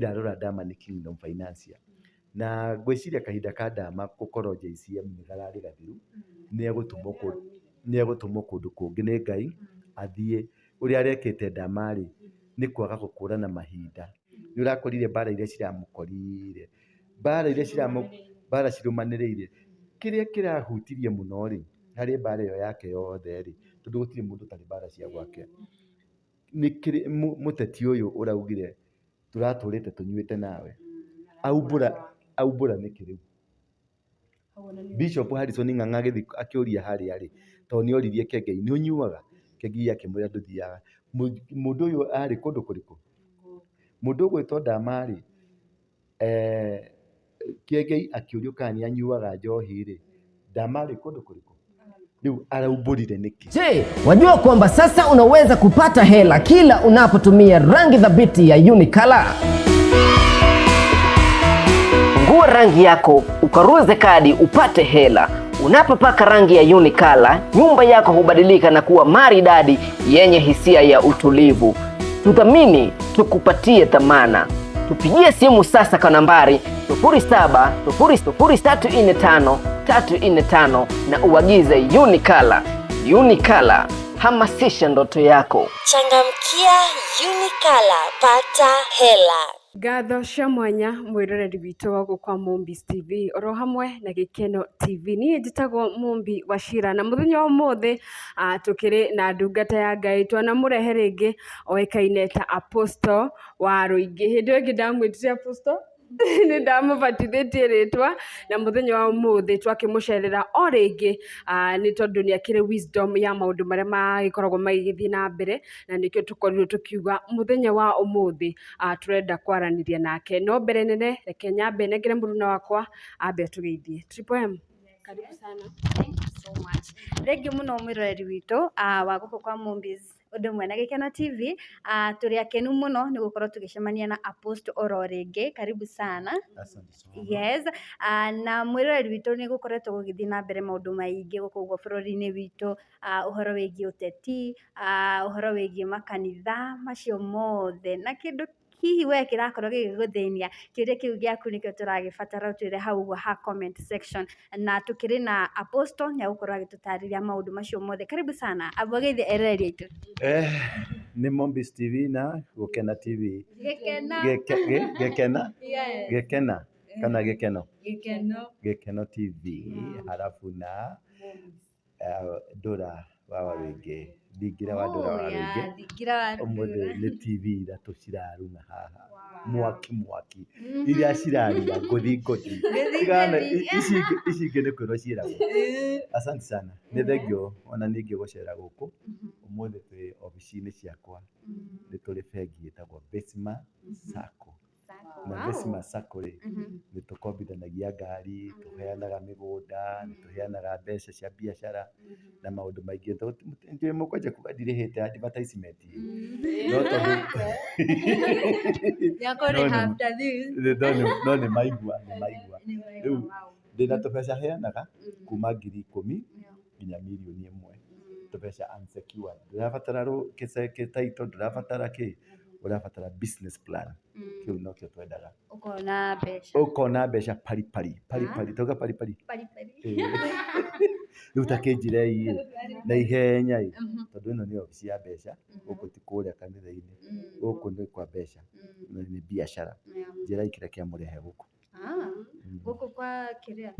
ndarora Dama nĩ Kingdom Financier. Na ngwĩciria kahinda ka Dama gũkorwo JCM nĩ kararĩ gathiru, nĩ egũtũmwo kũndũ, nĩ egũtũmwo kũndũ kũngĩ nĩ Ngai, athiĩ. Ũrĩa arekĩte Dama rĩ, nĩ kwaga gũkũrana mahinda. Nĩ ũrakorire mbara iria ciramũkorire, mbara iria mbara cirũmanĩrĩire. Kĩrĩa kĩrahutirie mũno rĩ, harĩ mbara ĩyo yake yothe rĩ, tondũ gũtirĩ mũndũ ũtarĩ mbara cia gwake, nĩ mũteti ũyũ ũraugire tũratũrĩte tũnyuĩte nawe, aumbũra aumbũra nĩkĩ rĩu? Bishop Harrison Ng'ang'a agĩthiĩ akĩũria harĩa rĩ, tondũ nĩ oririe Kengei nĩ ũnyuaga? Kengei akĩmwĩra ndũthiaga. Mũndũ ũyũ arĩ kũndũ kũrĩkũ? Mũndũ ũgwĩtwo Dama rĩ, Kĩengei akĩũrio kana nĩ anyuaga njohi rĩ, Dama arĩ kũndũ kũrĩkũ? Rĩu araumbũrire nĩkĩ? Je, wajua kwamba sasa unaweza kupata hela kila unapotumia rangi thabiti ya Unicolor? Fungua rangi yako ukaruze kadi upate hela. Unapopaka rangi ya Unicolor, nyumba yako hubadilika na kuwa maridadi yenye hisia ya utulivu. Tuthamini, tukupatie thamana. Tupigie simu sasa kwa nambari 0700345345 na uagize Unicolor. Unicolor, hamasisha ndoto yako. Changamkia Unicolor, pata hela. Ngatho cia mwanya mwĩroreri witũ wa gũkũ kwa Mombis TV oro hamwe na Gĩkeno TV. Niĩ njĩtagwo Mumbi Wachira na mũthenya wa ũmũthĩ tũkĩrĩ na ndungata ya Ngai twanamũrehe rĩngĩ oĩkaine ta Apostle wa Rũingĩ. Hĩndĩ ĩyo ĩngĩ ndamwĩtire Apostle nĩ ndamũbatithĩtie rĩtwa na mũthenya wa ũmũthĩ twakĩmũcerera o rĩngĩ nĩ tondũ nĩ akĩrĩ wisdom ya maũndũ marĩa magĩkoragwo magĩgĩthiĩ na mbere na nĩkĩo tũkorirwo tũkiuga mũthenya wa ũmũthĩ tũrenda kwaranĩria nake. No mbere nene reke nyambe nengere mũruna wakwa ambe atũgeithie. Triple M, karibu sana. Thank you so much. Thengiũ mũno mwĩroreri witũ wa gũkũ kwa Mombis ũndũ ũmwe na Gĩkeno TV. Tũrĩ akenu mũno nĩ gũkorwo tũgĩcemania na Apostle oro rĩngĩ. Karibu sana. Asante sana. Yes. Na mwĩroreri witũ nĩ gũkoretwo gũgĩthiĩ na mbere maũndũ maingĩ gũkũ ũguo bũrũri-inĩ witũ, ũhoro wĩgiĩ ũteti, ũhoro wĩgiĩ makanitha, macio mothe na kĩndũ hihi we kĩrakorwo gĩgĩgũthĩnia, kĩũria kĩu gĩaku nĩkĩo tũragĩbatara ũtwĩre hau ũguo ha comment section. Na tũkĩrĩ na Apostle nĩ egũkorwo agĩtũtarĩria maũndũ macio mothe. Karibu sana. Amba ũgeithie eroreri aitũ. Nĩ Mombis TV na Gũkena TV. Gĩkena. Gĩkena? Yes. Gĩkena kana gĩkeno? Gĩkeno. Gĩkeno TV halafu na Ndũra wa Warũingĩ, Thingira wa Ndũra wa Warũingĩ. Thingira wa Ũmũthĩ Ndũra. nĩ TV ithatũ ciraruma haha mwaki mwaki iria ciraria ngũthi ngũthi. Tigana ici ingĩ nĩ kwĩrwo ciĩragwo. Asante sana, nĩ thengiũ ona ningĩ gũcera gũkũ. Ũmũthĩ twĩ obici-inĩ ciakwa, nĩ tũrĩ bengi ĩtagwo Besima Sacco. Na Besima Sacco rĩ, nĩ tũkombithanagia ngari, tũheanaga mĩgũnda, nĩ tũheanaga mbeca cia biacara na maũndũ maingĩ. Ndiũĩ mũkwanjia kuga ndirĩhĩte advertisement no tondũ no nĩ maigua, nĩ maigua. Rĩu ndĩna tũbeca heanaga kuma 10,000 nginya mirioni 1, tũbeca unsecured. Ndũrabatara title, ndũrabatara kĩ, ũrabatara business plan. Kĩu nokĩo twendaga. Ũkona mbeca. Ũkona mbeca pari pari, pari pari, tauga pari pari. Pari pari. Rĩu ta kĩnjĩre ĩ, na ihenya ĩ, tondũ ĩno nĩ obici ya mbeca, gũkũ ti kũrĩa kanitha-inĩ, gũkũ nĩ kwa mbeca, na nĩ biacara. Njĩrai kĩrĩa kĩamũrehe gũkũ. Gũkũ kwa kĩrĩa?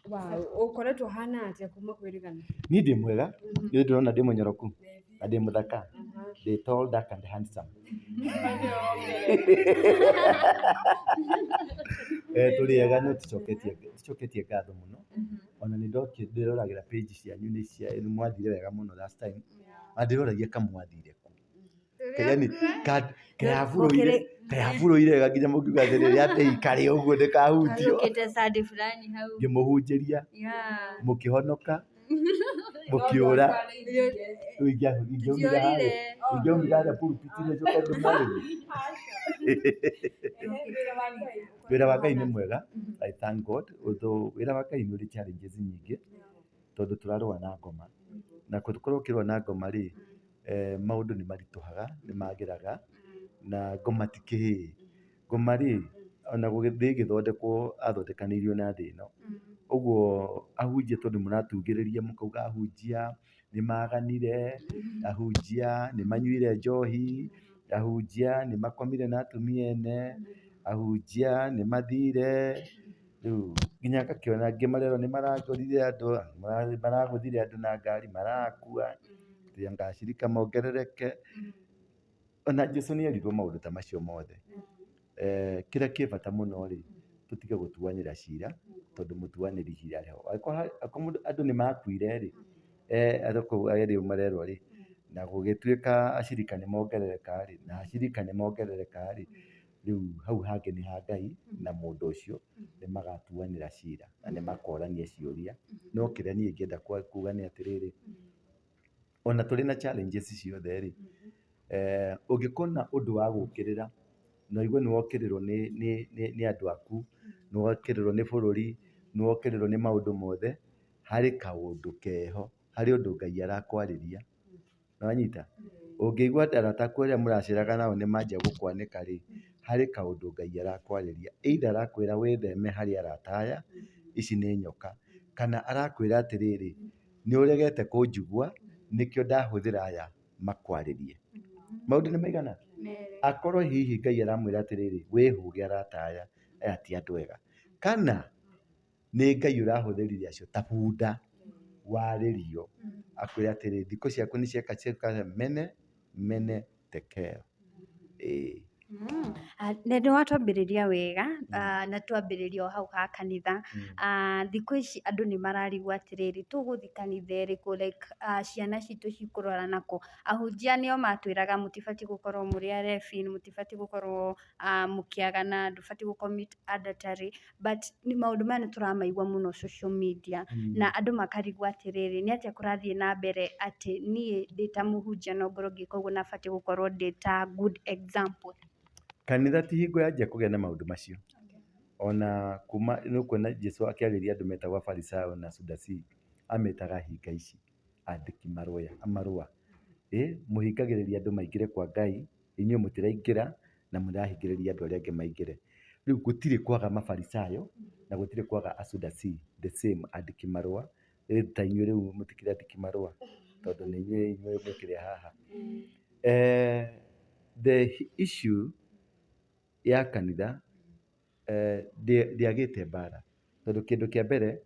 Wow, ũkoretwo ũhana atĩa kuma kwĩrĩgana? Niĩ ndĩ mwega, nĩ ndĩrona ndĩ mũnyoroku na ndĩ mũthaka, ndĩ tall, dark and handsome. Tũrĩ ega no tũcoketie ngatho mũno. Ona nĩ ndĩroragĩra page cianyu nĩ cia nĩ mwathire wega mũno last time. Na ndĩroragia ka mwathire kũ. Yani kayaburoire wega nginya mũngiuga atĩrĩrĩ atĩ ikare ũguo ndĩkahutio. Karũkĩte Sunday fulani hau. Ngĩmũhunjĩria, mũkĩhonoka, mũkĩũra. Rĩu ingĩaumire harĩa, ingĩaumire harĩa pulpit-inĩ njoke ndĩmwarĩrie. Wĩra wa Ngai nĩ mwega, I thank God. Although wĩra wa Ngai nĩ ũrĩ challenges nyingĩ, tondũ tũrarũa na ngoma. Na gũkorwo ũkĩrũa na ngoma rĩ, maũndũ nĩ maritũhaga, nĩ magĩraga, na ngoma ti kĩĩ. Ngoma rĩ, ona gũgĩthiĩ ĩgĩthondekwo athondekanĩirio na thĩ ĩno. Ũguo ahunjia tondũ mũratugĩrĩria mũkauga ahunjia nĩ maganire, ahunjia nĩ manyuire njohi, ahunjia nĩ makomire na atumia ene, ahunjia nĩ mathire, rĩu nginya ngakĩona angĩ marerwo nĩ maragũrire andũ, maragũthire andũ na ngari marakua, atĩ anga acirika mongerereke. Ona Jesũ nĩ erirwo maũndũ ta macio mothe. Kĩrĩa kĩ bata mũno rĩ, tũtige gũtuanĩra cira tondũ mũtuanĩri cira arĩ ho. Angĩkorwo andũ nĩ makuire rĩ, andũ kũu erĩ marerwo rĩ, na gũgĩtuĩka acirika nĩ mongerereka rĩ, na acirika nĩ mongerereka rĩ, rĩu hau hangĩ nĩ ha Ngai na mũndũ ũcio nĩ magatuanĩra cira na nĩ makorania ciũria. No kĩrĩa niĩ ingĩenda kuga nĩ atĩrĩrĩ, ona tũrĩ na challenges ciothe rĩ, ũngĩkona ũndũ wa gũkĩrĩra na ũigue nĩ wokĩrĩrwo nĩ andũ aku, nĩ wokĩrĩrwo nĩ bũrũri, nĩ wokĩrĩrwo nĩ maũndũ mothe, harĩ kaũndũ keho, harĩ ũndũ Ngai arakwarĩria, nĩ wanyita? Ũngĩigua arata aku arĩa mũraceraga nao nĩ manjia gũkwanĩka rĩ, harĩ kaũndũ Ngai arakwarĩria, either arakwĩra wĩtheme harĩ arata aya, ici nĩ nyoka, kana arakwĩra atĩrĩrĩ, nĩ ũregete kũnjigua nĩkĩo ndahũthĩra aya makwarĩrie. Maũndũ nĩ maigana? Akorwo hihi Ngai aramwĩra atĩrĩrĩ, wĩhũge arata aya, aya ti andũ ega. Kana nĩ Ngai ũrahũthĩrire acio ta bunda warĩrio, akwĩre atĩrĩrĩ, thikũ ciaku nĩ cieka cieka mene mene tekel. Ĩĩ. Na nĩ watwambĩrĩria wega na twambĩrĩria o hau ha kanitha. Thikũ ici andũ nĩ mararigwo atĩrĩrĩ, tũgũthiĩ kanitha ĩrĩkũ like ciana citũ cikũrora nakũ? Ahunjia nĩo matwĩraga mũtibatiĩ gũkorwo mũrĩ arebi, mũtibatiĩ gũkorwo mũkĩagana, ndũbatiĩ gũ commit adultery, but maũndũ maya nĩ tũramaigua mũno social media na andũ makarigwo atĩrĩrĩ, nĩ atĩa kũrathiĩ na mbere atĩ niĩ ndĩ ta mũhunjia no ngorwo ngĩka ũguo na batiĩ gũkorwo ndĩ ta good example. Kanitha ti hingo yanjia kũgĩa na maũndũ macio. Ona kuma nĩ ũkuona Jesũ akĩarĩria andũ metagwo Afarisayo na Sadusii, ametaga hinga ici, andĩki marũa. Ĩ mũhingagĩrĩria andũ maingĩre kwa Ngai, inyuĩ mũtiraingĩra na mũrahingĩrĩria andũ arĩa angĩ maingĩre. Rĩu gũtirĩ kwaga mafarisayo na gũtirĩ kwaga Asadusii, the same andĩki marũa. Ta inyuĩ rĩu mũtikĩrĩ andĩki marũa tondũ nĩ inyuĩ inyuĩ mũkĩrĩ haha. The issue ya kanitha ndĩagĩte mbara tondũ kĩndũ kĩa mbere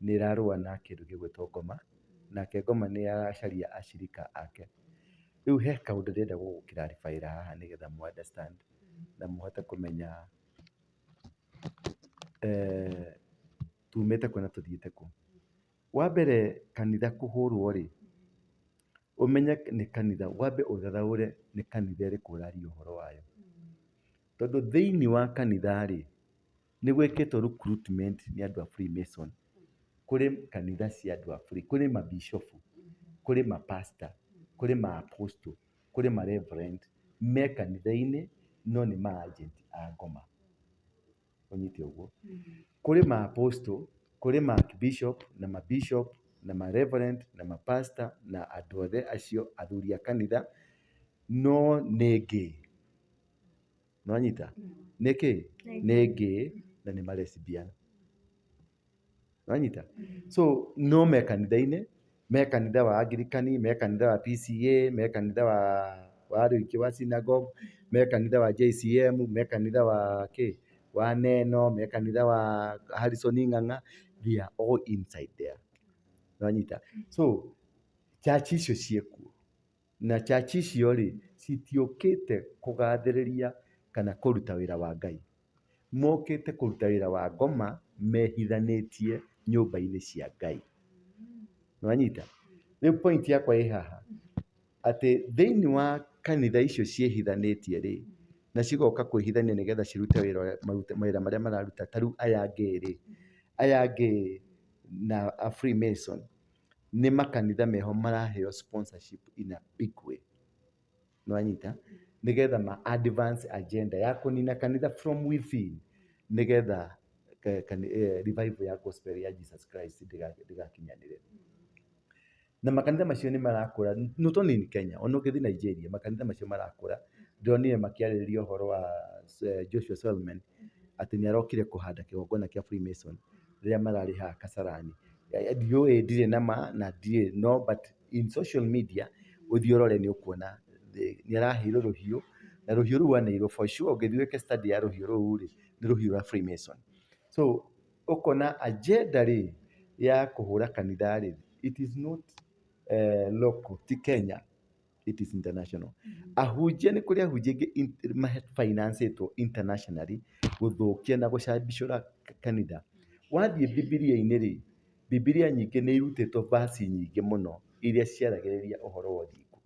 nĩ ĩrarũa na kĩndũ gĩgwĩtwo ngoma, nake ngoma nĩ aracaria acirika ake. Rĩu he kaũndũ ndĩrenda gũgũ clarify ĩra haha nĩgetha mũ understand na mũhote kũmenya tumĩte kũ na tũthiĩte kũ. Wa mbere kanitha kũhũrwo rĩ, ũmenye nĩ kanitha, wambe ũthathaũre nĩ kanitha ĩrĩkũ ũraria ũhoro wayo. Tondũ thĩiniĩ wa kanitha rĩ, nĩ gwĩkĩtwo recruitment nĩ andũ a Freemason. Kũrĩ kanitha cia andũ a free, kũrĩ mabishopu, kũrĩ mapastor, kũrĩ ma apostle, kũrĩ ma reverend me kanitha-inĩ no nĩ ma agent a ngoma. Ũnyite ũguo. Kũrĩ ma apostle, kũrĩ ma archbishop na ma bishop na ma reverend na ma pastor na andũ othe acio athuri a kanitha no nĩ gay. Nĩwanyita? Nĩ kĩ? Nĩ gay na nĩ ma lesbian. Nĩwanyita? So no me kanitha-inĩ, me kanitha wa Anglican, me kanitha wa PCEA, me kanitha wa rĩngĩ wa synagogue, me kanitha wa JCM, me kanitha wa kĩ? Wa Neno, me kanitha wa Harrison Ng'ang'a, they are all inside there. Nĩwanyita? So church icio ciĩkuo na church icio rĩ citiũkĩte kũgathĩrĩria kana kũruta wĩra wa Ngai. Mokĩte kũruta wĩra wa ngoma mehithanĩtie nyũmba-inĩ cia Ngai. Nĩwanyita? Rĩu point yakwa ĩ haha atĩ thĩiniĩ wa kanitha icio ciĩhithanĩtie rĩ, na cigoka kwĩhithania nĩgetha cirute wĩra marute mawĩra marĩa mararuta ta rĩu aya angĩ rĩ, aya angĩ na a Freemason nĩ makanitha meho maraheo sponsorship in a big way. Nĩwanyita? Nĩgetha ma advance agenda ya kũnina kanitha from within nĩgetha revival ya gospel ya Jesus Christ ndĩgakinyanĩre. Na makanitha macio nĩ marakũra not only in Kenya, ona ũngĩthiĩ Nigeria makanitha macio marakũra. Ndĩronire makĩarĩrĩria ũhoro wa Joshua Selman atĩ nĩ arokire kũhanda kĩgongona kĩa Freemason rĩrĩa mararĩ haha Kasarani. Ndiũĩ, ndirĩ na ma na ndirĩ no, but in social media ũthiĩ ũrore nĩ ũkuona nĩ araheirwo rũhiũ, na rũhiũ rũu aneirwo for sure ũngĩthiĩ wĩke study ya rũhiũ rũu rĩ, nĩ rũhiũ rwa Freemason. So ũkona agenda rĩ ya kũhũra kanitha rĩ, it is not local, ti Kenya, it is international. Ahunjia nĩ kũrĩ ahunjia aingĩ ma-finance-ĩtwo internationally gũthũkia na gũcambicũra kanitha. Wathiĩ Bibilia-inĩ rĩ, Bibilia nyingĩ nĩ irutĩtwo verse nyingĩ mũno iria ciaragĩrĩria ũhoro wa ũthingu.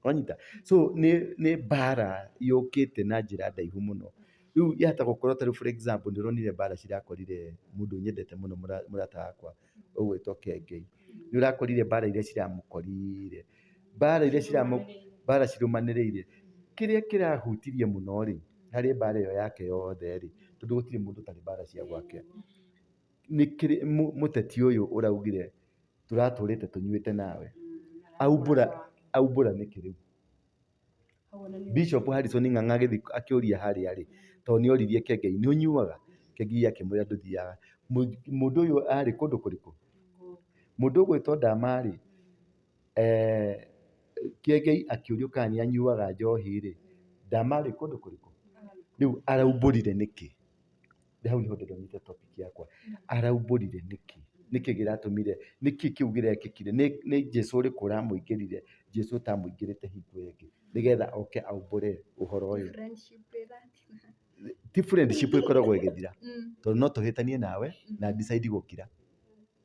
Wanyita? So nĩ mbara yũkĩte na njĩra ndaihu mũno. Rĩu yahota gũkorwo ta rĩu for example nĩ ũronire mbara cirakorire mũndũ nyendete mũno mũrata wakwa ũgwĩtwo Kengei. Nĩ ũrakorire mbara iria ciramũkorire, mbara iria mbara cirũmanĩrĩire. Kĩrĩa kĩrahutirie mũno rĩ, harĩ mbara ĩyo yake yothe rĩ, tondũ gũtirĩ mũndũ ũtarĩ mbara cia gwake, nĩ mũteti ũyũ ũraugire tũratũrĩte tũnyuĩte nawe. Aumbũra aumbũra nĩkĩ rĩu? Bishop Harrison Ng'ang'a agĩthiĩ akĩũria harĩa rĩ, tondũ nĩ oririe Kengei nĩ ũnyuaga? Kengei akĩmwĩra ndũthiaga. Mũndũ ũyũ arĩ kũndũ kũrĩkũ? Mũndũ ũgwĩtwo Ndama rĩ, Kĩengei akĩũrio kana nĩ anyuaga njohi rĩ, Ndama arĩ kũndũ kũrĩkũ? Rĩu araumbũrire nĩkĩ? Hau nĩho ndĩrenda ũnyite topic yakwa. Araumbũrire nĩkĩ? Nĩkĩ kĩratũmire, nĩkĩ kĩu kĩrekĩkire? Nĩ Jesũ ũrĩkũ ũramũingĩrire Jesũ ũtamũingĩrĩte hingo ĩyo ĩngĩ nĩgetha oke aumbũre ũhoro ũyũ? Ti friendship ĩkoragwo ĩgĩthira, tondũ no tũhĩtanie nawe na decide gũkira.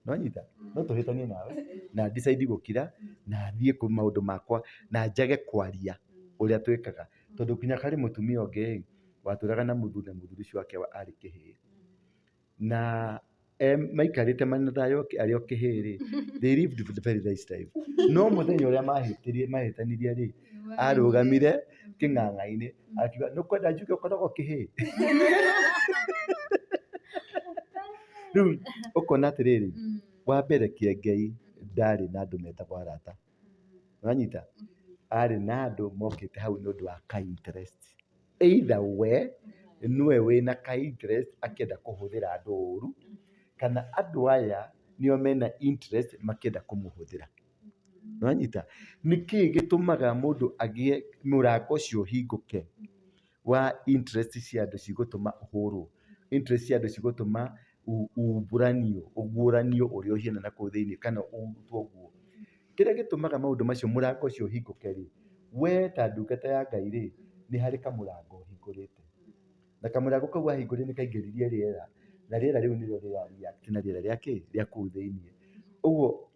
Nĩwanyita? No tũhĩtanie nawe na decide gũkira na thiĩ maũndũ makwa na njage kwaria ũrĩa twĩkaga. Tondũ nginya harĩ mũtumia ũngĩ ĩ, watũraga na mũthuri na mũthuri ũcio wake arĩ kĩhĩĩ. Na maikarĩte marĩ na thayũ arĩ o kĩhĩĩ rĩ, they lived a very nice life. No mũthenya ũrĩa mahĩtirie mahĩtanirie rĩ, arũgamire kĩng'ang'a-inĩ akiuga nĩ ũkwenda njuge ũkoragwo kĩhĩĩ? Rĩu ũkona atĩrĩrĩ, wa mbere Kĩengei ndarĩ na andũ metagwo arata. Nĩwanyita? Arĩ na andũ mokĩte hau nĩ ũndũ wa ka interest. Either we nĩwe wĩna ka interest akĩenda kũhũthĩra andũ ũru, kana andũ aya nĩo mena interest makĩenda kũmũhũthĩra. Nĩwanyita? Nĩkĩĩ gĩtũmaga mũndũ agĩe mũrango ũcio ũhingũke wa interest cia andũ cigũtũma ũhũrwo, interest cia andũ cigũtũma umbũranio, ũguũranio ũrĩa ũhiana na kũu thĩiniĩ kana ũrutwo nguo. Kĩrĩa gĩtũmaga maũndũ macio mũrango ũcio ũhingũke rĩ, we ta ndungata ya Ngai rĩ, nĩ harĩ kamũrango ũhingũrĩte. Na kamũrango kau wahingũrire nĩ kaingĩririe rĩera, na rĩera rĩu nĩrĩo rĩra react na rĩera rĩa kĩ? Rĩa kũu thĩiniĩ. Ũguo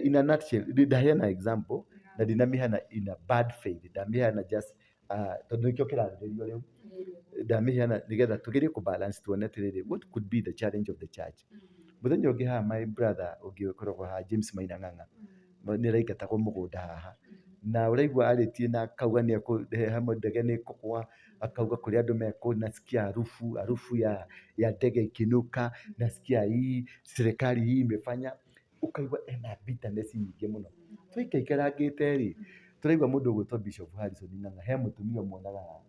in a nutshell, ndaheana example na ndinamĩheana in a bad faith, ndamĩheana just tondũ nĩkĩo kĩrarĩrĩrio rĩu, ndamĩheana nĩgetha tũgerie kũ balance tuone atĩrĩrĩ, what could be the challenge of the church. Mũthenya ũngĩ haha my brother ũngĩ ũkoragwo haha James Maina Ng'ang'a, nĩ araingatagwo mũgũnda haha, na ũraigua arĩtie na akauga nĩ ekũrehe hamwe ndege nĩ ĩkũgũa, akauga kũrĩ andũ mekũ, nasikia harufu, harufu ya ndege ikinuka, nasikia hii serikali hii imefanya, ũkaigua ena bitterness nyingĩ mũno. Tũikaikarangĩte rĩ, tũraigua mũndũ ũgwĩtwo Bishop Harrison Ng'ang'a, he mũtumia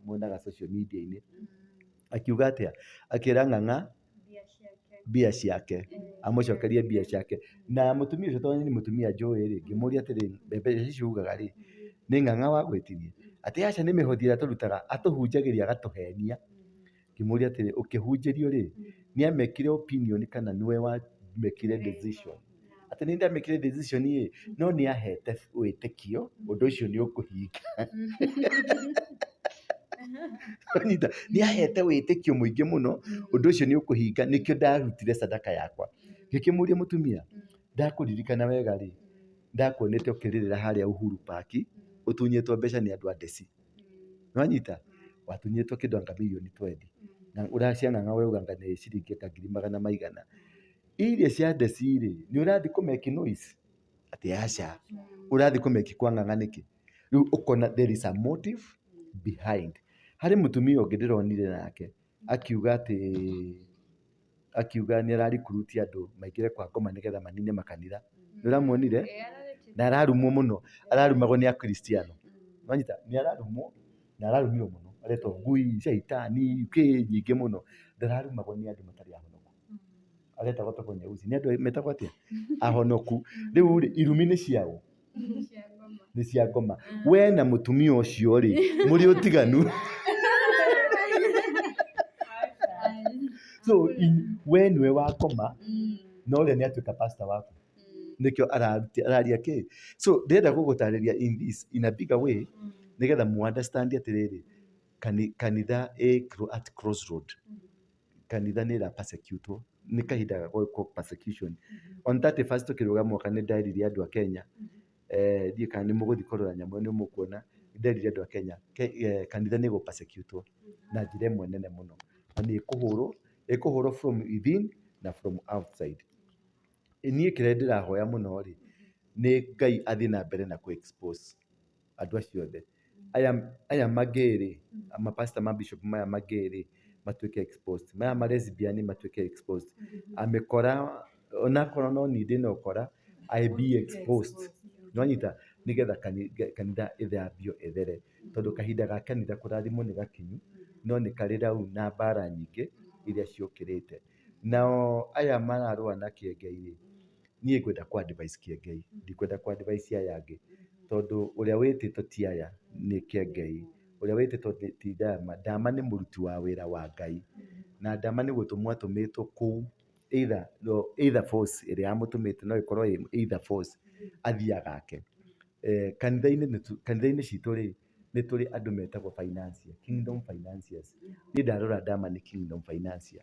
muonaga social media-inĩ, akiuga atĩa, akĩra Ng'ang'a mbia ciake, amũcokerie mbia ciake. Na mũtumia ũcio tondũ nĩ mũtumia njũĩ rĩ, ngĩmũria atĩrĩrĩ, mbeca icio ugaga rĩ, nĩ Ng'ang'a wagwĩtirie? Atĩ aca nĩ mĩhothi ĩrĩa tũrutaga, atũhunjagĩria agatũhenia. Ngĩmũria atĩrĩ, ũkĩhunjĩrio rĩ, nĩ amekire opinion kana nĩwe wamekire decision? Atĩ nĩ ndamekire decision ĩ, no nĩ ahete wĩtĩkio ũndũ ũcio nĩ ũkũhinga. Wanyita? Nĩ ahete wĩtĩkio mũingĩ mũno ũndũ ũcio nĩ ũkũhinga nĩkĩo ndarutire sadaka yakwa. Ngĩkĩmũria mũtumia, ndakũririkana wega rĩ, ndakuonete ũkĩrĩrĩra harĩa Uhuru Park ũtunyĩtwo mbeca nĩ andũ a Ndeci. Nĩwanyita? Watunyĩtwo kĩndũ anga mirioni twendi. Na cia Ng'ang'a ũrauga anga nĩ ciringi anga ngiri magana maigana. Iria cia Ndeci rĩ, nĩ ũrathiĩ kũ make noise? Atĩ aca. Ũrathiĩ kũ make kwa Ng'ang'a nĩkĩ? Rĩu ũkona there is a motive behind. Harĩ mũtumia ũngĩ ndĩronire nake akiuga atĩ akiuga nĩ ara recruit andũ maingĩre kwa ngoma nĩgetha manine makanitha. Nĩ ũramuonire? Na ararumwo mũno, ararumagwo nĩ akristiano. Nĩwanyita? Nĩ ararumwo na ararumirwo mũno. Aretwo ngui, caitani, kĩ nyingĩ mũno. Ndararumagwo nĩ andũ matarĩ ahonoku. Aretagwo pepo nyeusi. Nĩ andũ metagwo atĩa? Ahonoku. Rĩu rĩ, irumi nĩ ciaũ? Nĩ cia ngoma. We na mũtumia ũcio rĩ, mũrĩ ũtiganu. So, we nĩwe wa ngoma, na ũrĩa nĩ atuĩka pastor waku. Nĩkĩo araria kĩ. So, ndĩrenda gũgũtarĩria in this, in a bigger way, nĩgetha mũ understand atĩrĩrĩ, kanitha ĩ at crossroad. Kanitha nĩ ĩra persecute-wo, nĩ kahinda ga gwĩkwo persecution. On 31st tũkĩrũga mwaka nĩ nderire andũ a Kenya, ndiũĩ kana nĩ mũgũthiĩ kũrora nyamũ ĩyo nĩ mũkuona, nĩ nderire andũ a Kenya, kanitha nĩ ĩgũ persecute-wo na njĩra ĩmwe nene mũno. Na nĩ ĩkũhũrwo, ĩkũhũrwo from within na from outside. Niĩ kĩrĩa ndĩrahoya mũno rĩ, nĩ Ngai athiĩ na mbere na kũ expose andũ acio othe. Aya mangĩ rĩ, mapastor ma bishop maya mangĩ rĩ, matuĩke exposed. Maya ma lesbian matuĩke exposed. Amĩkora, onakorwo no niĩ ndĩna ũkora, I be exposed. Nĩwanyita? Nĩgetha kanitha ĩthambio ĩthere. Tondũ kahinda ga kanitha kũrathimwo nĩ gakinyu, no nĩ karĩ rau na mbara nyingĩ iria ciũkĩrĩte. Nao aya mararũa na Kĩengei rĩ, niĩ ngwenda kũ advise Kĩengei, ndikwenda kũ advise aya angĩ. Tondũ ũrĩa wĩtĩtwo ti aya, nĩ Kĩengei. Ũrĩa wĩtĩtwo ti Ndama. Ndama nĩ mũruti wa wĩra wa Ngai. Na Ndama nĩ gũtũmwo atũmĩtwo kũu either, either force ĩrĩa yamũtũmĩte no ĩkorwo ĩ either force athiĩ agake. Kanitha-inĩ citũ rĩ, nĩ tũrĩ andũ metagwo financier, kingdom financiers. Niĩ ndarora Ndama nĩ kingdom financier.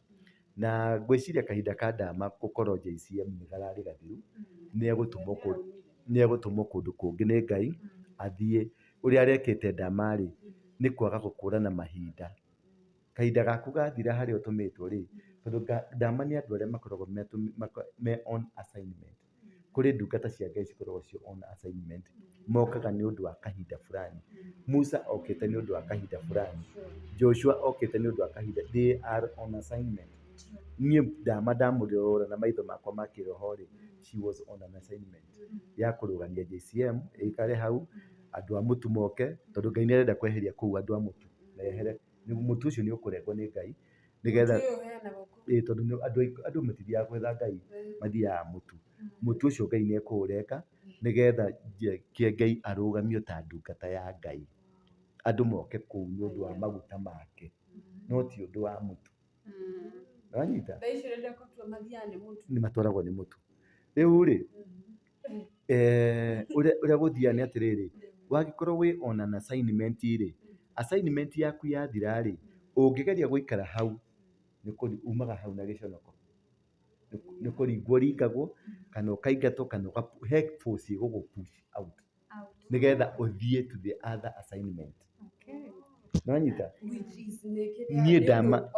Na ngwĩciria kahinda ka Ndama gũkorwo JCM nĩ kararĩ gathiru, nĩ egũtũmwo kũndũ kũngĩ nĩ Ngai, athiĩ. Ũrĩa arekĩte Ndama rĩ, nĩ kwaga gũkũrana mahinda. Kahinda gaku gathira harĩa ũtũmĩtwo rĩ, tondũ Ndama nĩ andũ arĩa makoragwo me on assignment. Kũrĩ ndungata cia Ngai cikoragwo ciĩ on assignment, mokaga nĩ ũndũ wa kahinda fulani. Musa okĩte nĩ ũndũ wa kahinda fulani, Joshua okĩte nĩ ũndũ wa kahinda, they are on assignment. Niĩ Ndama ndamũrora na maitho makwa ma kĩroho rĩ, she was on an assignment ya kũrũgamia JCM ĩikare hau, andũ a mũtu moke, tondũ Ngai nĩ arenda kweheria kũu andũ a mũtu, mehere. Mũtu ũcio nĩ ũkũrengwo nĩ Ngai, nĩgetha, ĩĩ tondũ andũ matithiaga gwetha Ngai, mathiaga mũtu. Mũtu ũcio Ngai nĩ ekũũrenga, nĩgetha Kĩengei arũgamio ta ndungata ya Ngai. Andũ moke kũu nĩ ũndũ wa maguta make, no ti ũndũ wa mũtu. Nĩwanyita? Nĩ matwaragwo nĩ mũtu. Rĩu rĩ, ũrĩa gũthiaga nĩ atĩrĩrĩ, wagĩkorwo wĩ on an assignment rĩ, assignment yaku yathira rĩ, ũngĩgeria gũikara hau, umaga hau na gĩconoko. Nĩ kũringwo ũringagwo, kana ũkaingatwo, kana he force ĩgũgũ push out, nĩgetha ũthiĩ to the other assignment. Nĩwanyita? Niĩ Ndama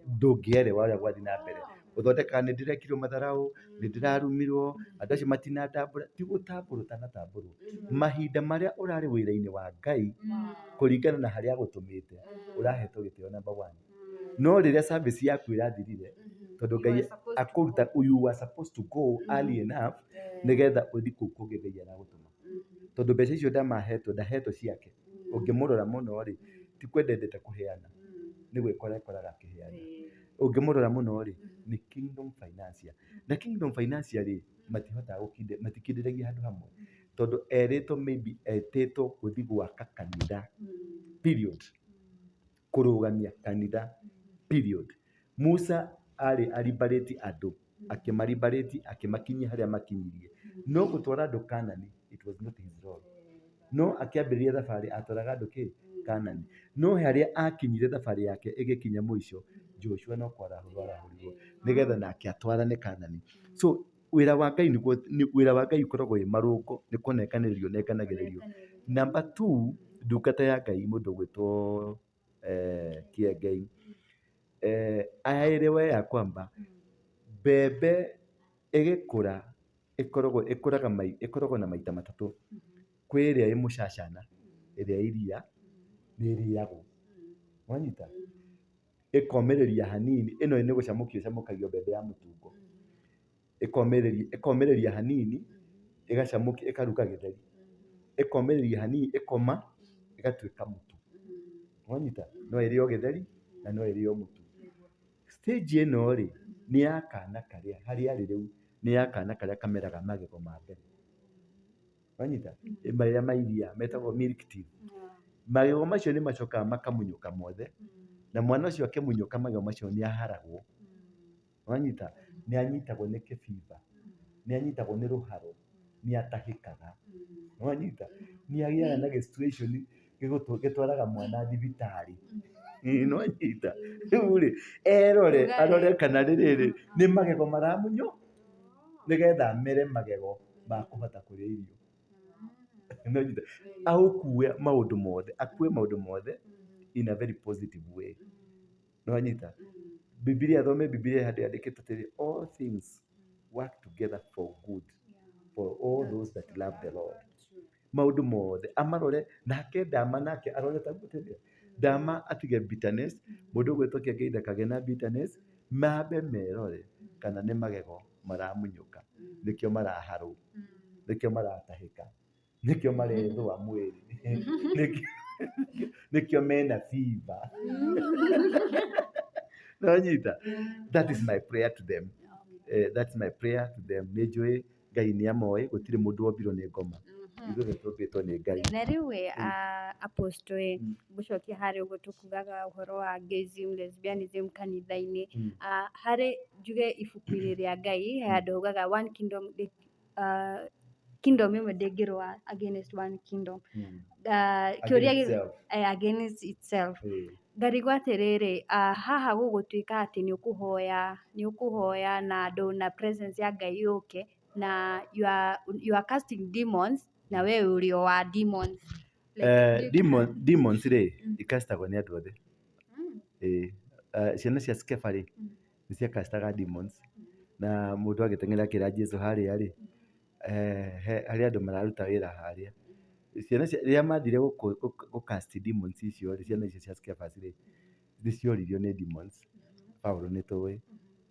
ndũngĩerewa ũrĩa gwathiĩ na mbere. Ũthondekaga nĩ ndĩrekirwo matharaũ, nĩ ndĩrarumirwo, andũ acio matinandambũra, ti gũtambũrwo ũtanatambũrwo. Mahinda marĩa ũrarĩ wĩra-inĩ wa Ngai, kũringana na harĩa agũtũmĩte, ũrahetwo gĩtĩo number one. No rĩrĩa service yaku ĩrathirire, tondũ Ngai akũruta, you were supposed to go early enough, nĩgetha ũthiĩ kũu kũngĩ Ngai aragũtũma. Tondũ mbeca icio Ndama ahetwo, ndahetwo ciake. Ũngĩmũrora mũno rĩ, ti kwenda endete kũheana, nĩ gwĩkora ekoraga akĩheana. Ũngĩmũrora mũno rĩ, nĩ kingdom financier. Na kingdom financier rĩ, matihotaga gũkindĩria, matikindĩragia handũ hamwe. Tondũ erĩtwo maybe etĩtwo gũthiĩ gwaka kanitha, period. Kũrũgamia kanitha, period. Musa arĩ a liberate andũ, akĩma liberate, akĩmakinyia harĩa makinyirie. No gũtwara andũ Kanani, it was not his role. No akĩambĩrĩria thabarĩ atwaraga andũ kĩ? Kanani. No harĩa akinyire thabarĩ yake ĩgĩkinya mũico, Joshua no kwarahũrwo arahũrirwo, nĩgetha nake atwarane Kanani. So wĩra wa Ngai nĩguo, wĩra wa Ngai ũkoragwo wĩ marũngo, nĩ kũnenganĩrĩrio ũnenganagĩrĩrio. Number two, ndungata ya Ngai mũndũ ũgwĩtwo Kĩengei, aerewe ya kwamba mbembe ĩgĩkũra ĩkoragwo ĩkũraga ĩkoragwo na maita matatũ. Kwĩ ĩrĩa ĩ mũcacana, ĩrĩa iria nĩ ĩrĩagwo. Wanyita? Ĩkomĩrĩria hanini, ĩno nĩ gũcamũkio ĩcamũkagio mbembe ya mũtungo. Ĩkomĩrĩria ĩkomĩrĩria hanini, ĩgacamũkio ĩkaruga gĩtheri. Ĩkomĩrĩria hanini ĩkoma, ĩgatuĩka mũtu. Wanyita? No ĩrĩo gĩtheri na no ĩrĩo mũtu. Stage ĩno rĩ, nĩ ya kana karĩa, harĩa arĩ rĩu, nĩ ya kana karĩa kameraga magego ma mbere. Wanyita? Marĩa ma iria metagwo milk teeth. Magego macio nĩ macokaga makamunyũka mothe, na mwana ũcio akĩmunyũka magego macio nĩ aharagwo. Wanyita? Nĩ anyitagwo nĩ kĩbiba, nĩ anyitagwo nĩ rũharo, nĩ atahĩkaga. Wanyita? Nĩ agĩaga na gĩ situation gĩtwaraga mwana thibitarĩ. Nĩwanyita? Rĩu rĩ, erore arore kana rĩrĩ, nĩ magego maramunywo, nĩgetha amere magego ma kũhota kũrĩa irio. Nĩwanyita? Aũkue maũndũ mothe, akue maũndũ mothe in a very positive way. Nĩwanyita? Bibilia, thome Bibilia handũ yandĩkĩtwo atĩrĩrĩ, all things work together for good for all those that love the Lord. Maũndũ mothe amarore nake Ndama nake arore taguo atĩrĩrĩ, Ndama atige bitterness, mũndũ ũgwĩtwo Kĩengei ndakagĩe na bitterness, mambe merore kana nĩ magego maramunyũka, nĩkĩo maraharwo, nĩkĩo maratahĩka, nĩkĩo marethũa mwĩrĩ, nĩkĩo mena fever. Nĩwanyita? That is my prayer to them. That's my prayer to them. Nĩ njũĩ Ngai nĩ amoĩ, gũtirĩ mũndũ wombirwo nĩ ngoma. Ithuothe tũmbĩtwo nĩ Ngai. Na rĩu ĩ, Apostle ĩ, ngũcokia harĩa ũguo tũkugaga ũhoro wa gayism, lesbianism kanitha-inĩ. Harĩ njuge ibuku-inĩ rĩa Ngai he handũ haugaga one kingdom, kingdom ĩmwe ndĩngĩrũa against one kingdom. Kĩũria Against self. Against itself. Ngarigwo atĩrĩrĩ, haha gũgũtuĩka atĩ nĩ ũkũhoya, nĩ ũkũhoya na andũ na presence ya Ngai yũke na you are casting demons na we ũrĩ o wa demons. Like, Demons rĩ, icastagwo nĩ andũ othe. Ĩĩ. Ciana cia Skeva rĩ, nĩ ciacastaga demons. Na mũndũ agĩteng'era akĩra Jesu harĩa rĩ, harĩ andũ mararuta wĩra harĩa. Ciana cia rĩrĩa mathire gũ cast demons icio rĩ, ciana icio cia Skevas rĩ, nĩ cioririo nĩ demons. Paulo nĩ tũĩ,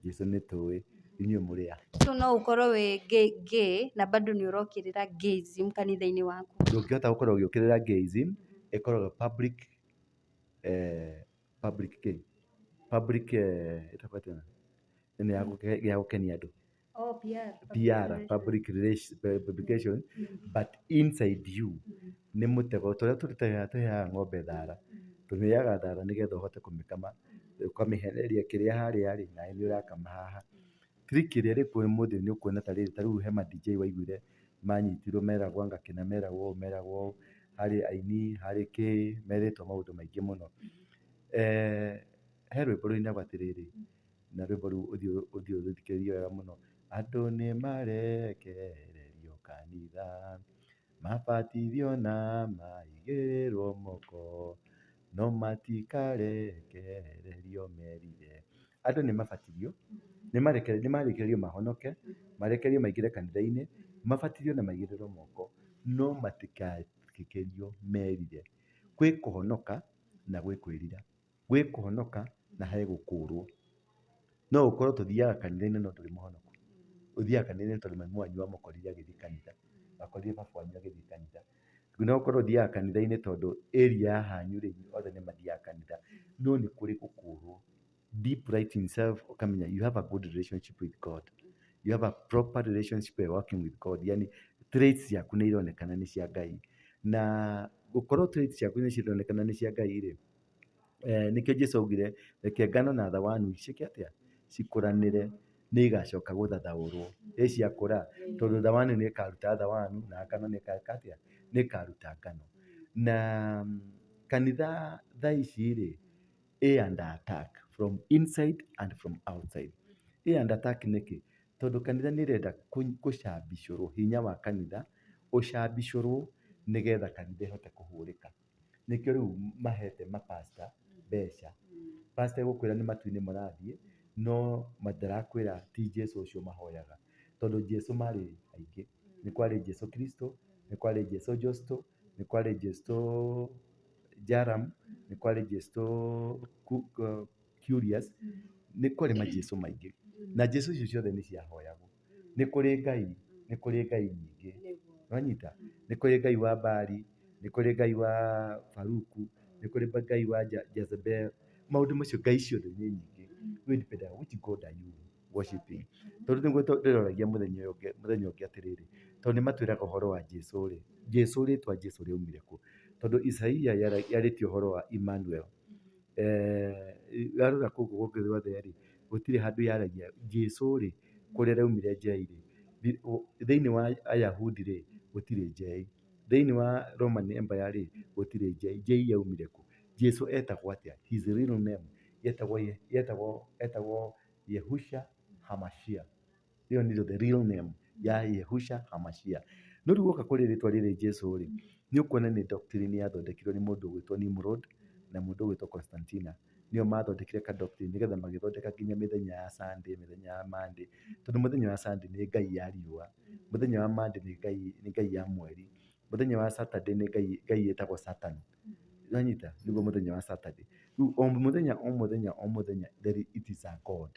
Jesu nĩ tũĩ, inyuĩ mũrĩ a? So no ũkorwo wĩ gay na bado nĩ ũrokĩrĩra gayism kanitha-inĩ waku. Ndũngĩhota gũkorwo ũgĩũkĩrĩra gayism, ĩkoragwo public, public kĩ? Public, ĩtagwo atĩa? Ĩno ya gũkenia andũ. Oh, PR. PR, public relation, publication, but inside you nĩ mũtego ta ũrĩa tũheaga ng'ombe thara, tũmĩheaga thara nĩgetha ũhote kũmĩkama, ũkamĩhereria kĩrĩa harĩa rĩ, nawe nĩ ũrakama haha. Trick ĩrĩa ĩrĩ kuo ũmũthĩ nĩ ũkuona ta rĩrĩ, ta rĩu he ma DJ waiguire manyitirwo meragwo anga kĩna meragwo ũũ meragwo ũũ, harĩ aini, harĩ kĩ, merĩtwo maũndũ maingĩ mũno. He rwĩmbo rũinagwo atĩrĩrĩ, na rwĩmbo rũu ũthiĩ ũrũthikĩrĩrie wega mũno. Andũ nĩ marekererio kanitha, mabatithio na maigĩrĩrwo moko, no matikarekererio merire. Andũ nĩ mabatithio, nĩ marekererio mahonoke, marekererio maingĩre kanitha-inĩ, mabatithio na maigĩrĩrwo moko, no matikarekererio merire. Gwĩ kũhonoka na gwĩ kwĩrira. Gwĩ kũhonoka na he gũkũrwo. No ũkorwo tũthiaga kanitha-inĩ no ndũrĩ mũhonoku. Ũthiaga kanitha-inĩ tondũ mami wanyu wamũkorire agĩthiĩ kanitha, wakorire baba wanyu agĩthiĩ kanitha. No ũkorwo ũthiaga kanitha-inĩ tondũ area ya hanyu rĩ, othe nĩ mathiaga kanitha. No nĩ kũrĩ gũkũrwo. Deep right in self ũkamenya you have a good relationship with God. You have a proper relationship by working with God. Yani traits ciaku nĩ ironekana nĩ cia Ngai. Na gũkorwo traits ciaku nĩ cironekana nĩ cia Ngai rĩ, nĩkĩo Jesu augire reke ngano na thawanu ciĩke atĩa? Cikũranĩre, nĩ igacoka gũthathaũrwo. Ĩ ciakũra, tondũ thawanu nĩ ĩkaruta thawanu na ngano nĩ ĩgeka atĩa? Nĩ ĩkaruta ngano. Na kanitha thaa ici rĩ, ĩ under attack from inside and from outside. Ĩ under attack nĩkĩ? Tondũ kanitha nĩ ĩrenda gũcambicũrwo, hinya wa kanitha ũcambicũrwo nĩgetha kanitha ĩhote kũhũrĩka. Nĩkĩo rĩu mahete mapasta mbeca. Pastor egũkwĩra nĩ matu-inĩ mũrathiĩ, no ndarakwĩra ti Jesu ũcio mahoyaga. Tondũ Jesu marĩ aingĩ. Nĩ kwarĩ Jesu Kristo, nĩ kwarĩ Jesu Josto, nĩ kwarĩ Jesu Jaram, nĩ kwarĩ Jesu Curious, nĩ kwarĩ majesu maingĩ. Na Jesu icio ciothe nĩ ciahoyagwo. Nĩ kũrĩ Ngai, nĩ kũrĩ Ngai nyingĩ. Wanyita? Nĩ kũrĩ Ngai wa Bali, nĩ kũrĩ Ngai wa Faruku, nĩ Nĩ kũrĩ ngai wa Jezebel. Maũndũ macio ngai ciothe nĩ nyingĩ. We depend which God are you worshiping? Tondũ nĩguo ndĩroragia mũthenya ũyũ ũngĩ, mũthenya ũngĩ atĩrĩrĩ, tondũ nĩ matwĩraga ũhoro wa Jesu rĩ, Jesu rĩtwa Jesu rĩaumire kũ? Tondũ Isaia yarĩtie ũhoro wa Emmanuel. Warora kũu gũkũ guothe rĩ, gũtirĩ handũ yaragia Jesu rĩ, kũrĩa raumire J rĩ, thĩinĩ wa Ayahudi rĩ, gũtirĩ J. Thĩinĩ wa Roman Empire rĩ, gũtirĩ J. J yaumire kũ? Jesu etagwo atĩa? His real name yetagwo yetagwo etagwo Yehusha Hamashia. Ĩyo nĩyo the real name ya Yehusha Hamashia. No rĩu woka kũrĩ rĩtwa rĩrĩ Jesu rĩ, nĩ ũkuona nĩ doctrine yathondekirwo nĩ mũndũ ũgwĩtwo Nimrod na mũndũ ũgwĩtwo Constantina. Nĩo mathondekire ka doctrine nĩgetha magĩthondeka nginya mĩthenya ya Sunday, mĩthenya ya Monday. Tondũ mũthenya wa Sunday nĩ ngai ya riũa, mũthenya wa Monday nĩ ngai ya mweri, mũthenya wa Saturday nĩ ngai ĩtagwo Saturn. Nĩwanyita? Nĩguo mũthenya wa Saturday. Rĩu o mũthenya o mũthenya o mũthenya there it is a god.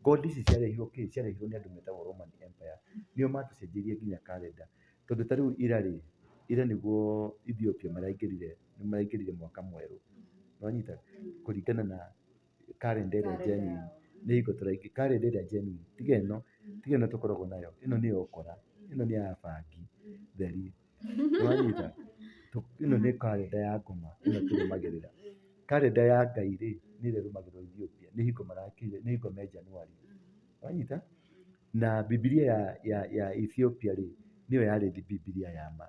God ici ciarehirwo kĩ? Ciarehirwo nĩ andũ metagwo Roman Empire. Nĩo matũcenjeirie nginya calendar. Tondũ ta rĩu ira rĩ, ira nĩguo Ethiopia maraingĩrire, nĩ maraingĩrire mwaka mwerũ. Nĩwanyita? Kũringana na calendar ĩrĩa genuine. Nĩ hingo tũraingĩra, calendar ĩrĩa genuine. Tiga ĩno, tiga ĩno tũkoragwo nayo. Ĩno nĩ ya ũkora. Ĩno nĩ ya bangi theri. Nĩwanyita? Ĩno nĩ calendar ya ngoma ĩno tũrũmagĩrĩra. Calendar ya Ngai rĩ, nĩ ĩrĩa ĩrũmagĩrĩrwo Ethiopia. Nĩ hingo marakire, nĩ hingo me January. Nĩwanyita? Na Bibilia ya Ethiopia rĩ, nĩyo yarĩ Bibilia ya ma.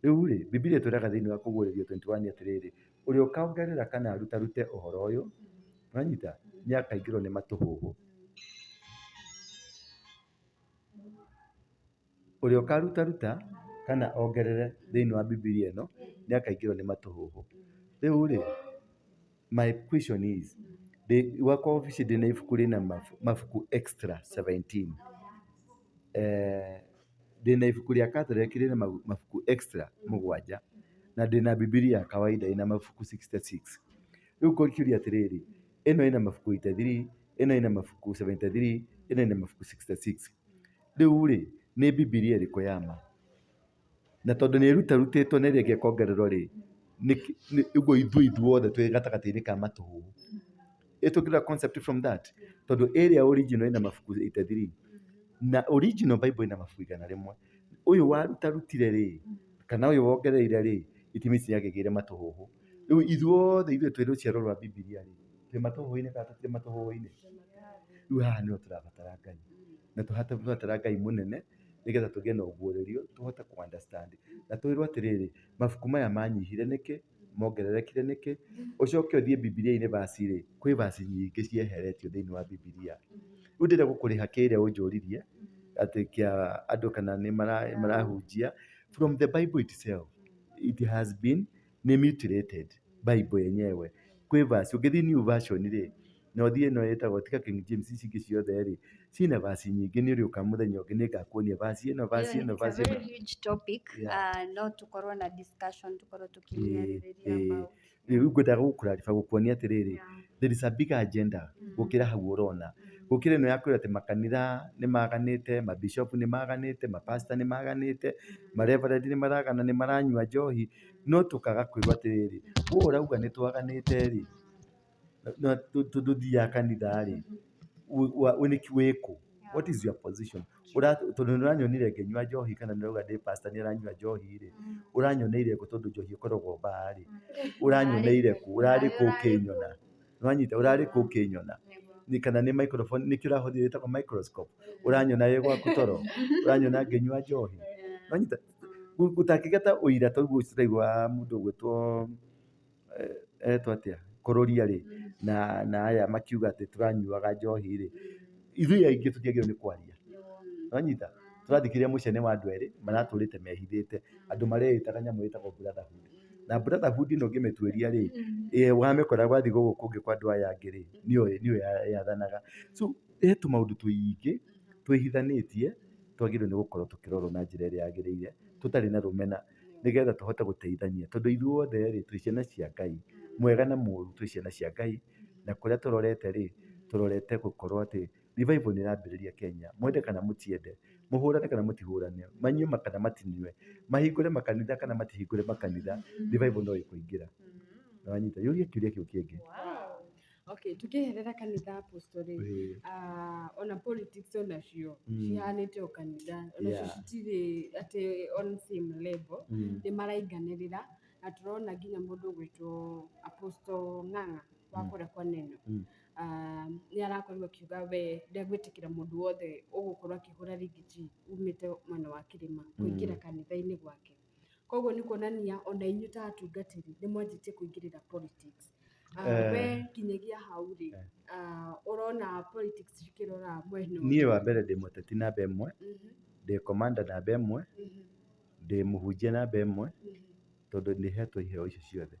Rĩu rĩ, Bibilia ĩtwĩraga thĩinĩ wa Kũguũrĩrio 21 atĩrĩrĩ, ũrĩa ũkongerera kana arutarute ũhoro ũyũ, nĩwanyita? Nĩ akaingĩrwo nĩ matũhũhũ. Ũrĩa ũkarutaruta kana ongerere thĩinĩ wa Bibilia ĩno, nĩ akaingĩrwo nĩ matũhũhũ. Rĩu rĩ, my question is, ndĩ gwakwa obici ndĩna ibuku rĩna mabuku extra 17. Ndĩna ibuku rĩa Catholic rĩna mabuku extra mũgwanja, na ndĩna Bibilia ya kawaida ĩna mabuku 66. Rĩu ngũkĩũria atĩrĩrĩ, ĩno ĩna mabuku 83, ĩno ĩna mabuku 73, ĩno ĩna mabuku 66. Rĩu rĩ, nĩ Bibilia ĩrĩkũ ya ma? Na tondũ nĩ ĩrutarutĩtwo na ĩrĩa ĩngĩ ĩkongererwo rĩ, ũguo ithuĩ ithuothe twĩ gatagatĩ-inĩ ka matũhũhũ. Ĩ tũngĩrora concept from that? Tondũ ĩrĩa original ĩna mabuku 83 na original Bible ĩna mabuku 100. Ũyũ warutarutire rĩ, kana ũyũ wongereire rĩ, it means nĩ agĩgĩire matũhũhũ. Rĩu ithuothe ithuĩ twĩ rũciaro rwa Bibilia rĩ, twĩ matũhũhũ-inĩ kana tũtirĩ matũhũhũ-inĩ? Rĩu haha nĩho tũrabatara Ngai. Na tũrabatara Ngai mũnene nĩgetha tũgĩe na ũguũrĩrio tũhote kũ understand. Na twĩrwo atĩrĩrĩ, mabuku maya manyihire nĩkĩ, mongererekire nĩkĩ, ũcoke ũthiĩ Bibilia-inĩ verse rĩ, kwĩ verse nyingĩ cieheretio thĩinĩ wa Bibilia. Rĩu ndĩrenda gũkũrĩha kĩrĩa ũnjũririe, atĩ kĩa andũ kana nĩ marahunjia, from the Bible itself, it has been nĩ mutilated Bible yenyewe. Kwĩ verse, ũngĩthiĩ new version rĩ, na ũthiĩ ĩno ĩtagwo tiga King James ici ingĩ ciothe rĩ, ciĩna verse nyingĩ nĩ ũrĩũka mũthenya ũngĩ nĩngakuonia verse ĩno, verse ĩno, It's a verse very ĩno. huge topic. No tũkorwo na discussion tũkorwo tũkĩmĩarĩrĩria about. Rĩu ngwendaga gũkũrariba gũkuonia atĩrĩrĩ, there is a bigger agenda gũkĩra hau ũrona. Gũkĩra ĩno ya kwĩrwo atĩ makanitha nĩ maganĩte, mabishop nĩ maganĩte, mapastor nĩ maganĩte, mareverend nĩ maragana nĩ maranyua njohi, no tũkaga kwĩrwo atĩrĩrĩ, we ũrauga nĩ twaganĩte rĩ, na tũthiaga kanitha rĩ, wĩkũ? What is your position? Tondũ nĩ ũranyonire ngĩnyua njohi kana nĩ ũrauga ndĩ pastor nĩ aranyua njohi rĩ, ũranyoneire kũ tondũ njohi ĩkoragwo bar rĩ, ũranyoneire kũ? Ũrarĩ kũ ũkĩnyona? Nĩwanyita? Ũrarĩ kũ ũkĩnyona? Nĩ kana nĩ microphone, nĩkĩo ũrahũthĩra ĩtagwo microscope? Ũranyona wĩ gwaku toro? Ũranyona ngĩnyua njohi? Nĩwanyita? Gũtangĩgĩa ũira ta ũguo tũraigua mũndũ ũgwĩtwo etwo atĩa Kũrũria rĩ, na aya makiuga atĩ tũranyuaga njohi rĩ, ithuĩ aingĩ tũtiagĩrĩirwo nĩ kwaria. Nĩwanyita? Tũrathikĩrĩria mũcene wa andũ erĩ maratũrĩte mehithĩte, andũ mareĩtaga nyamũ ĩtagwo brotherhood. Na brotherhood ĩno ũngĩmĩtuĩria rĩ, wamĩkora wathiĩ gũkũ kũngĩ kwa andũ aya angĩ rĩ, nĩyo yathanaga. So he tũmaũndũ tũingĩ twĩhithanĩtie twagĩrĩirwo nĩ gũkorwo tũkĩrorwo na njĩra ĩrĩa yagĩrĩire, tũtarĩ na rũmena, nĩgetha tũhote gũteithania. Tondũ ithuothe rĩ, twĩ ciana cia Ngai, mwega na mũru twĩ ciana cia Ngai, na kũrĩa tũrorete rĩ, tũrorete gũkorwo atĩ revival nĩ ĩrambĩrĩria Kenya, mwende kana mũtiende, mũhũrane kana mũtihũrane, manyue kana matinyue, mahingũre makanitha kana matihingũre makanitha, revival no ĩkũingĩra. Nĩwanyita? Yũria kĩũria kĩu kĩngĩ. Wow. Okay, tukĩherera kanitha apostle rĩ, ona politics onacio cihanĩte o kanitha, onacio citirĩ atĩ on same level, nĩ marainganĩrĩra na tũrona nginya mũndũ ũgwĩtwo Apostle Ng'ang'a wa kũrĩa kwa Neno. Nĩ arakorirwo akiuga we ndegwĩtĩkĩra mũndũ wothe ũgũkorwo akĩhũra Riggy G umĩte mwena wa kĩrĩma kũingĩra kanitha-inĩ gwake. Koguo nĩ kuonania ona inyuĩ ta atungatĩri nĩ mwanjĩtie kũingĩrĩra politics. We nginyagia hau rĩ, ũrona politics cikĩrora mwena Niĩ wa mbere ndĩ mũteti namba ĩmwe, ndĩ commander namba ĩmwe, ndĩ mũhunjia namba ĩmwe, tondũ nĩ hetwo iheo icio ciothe.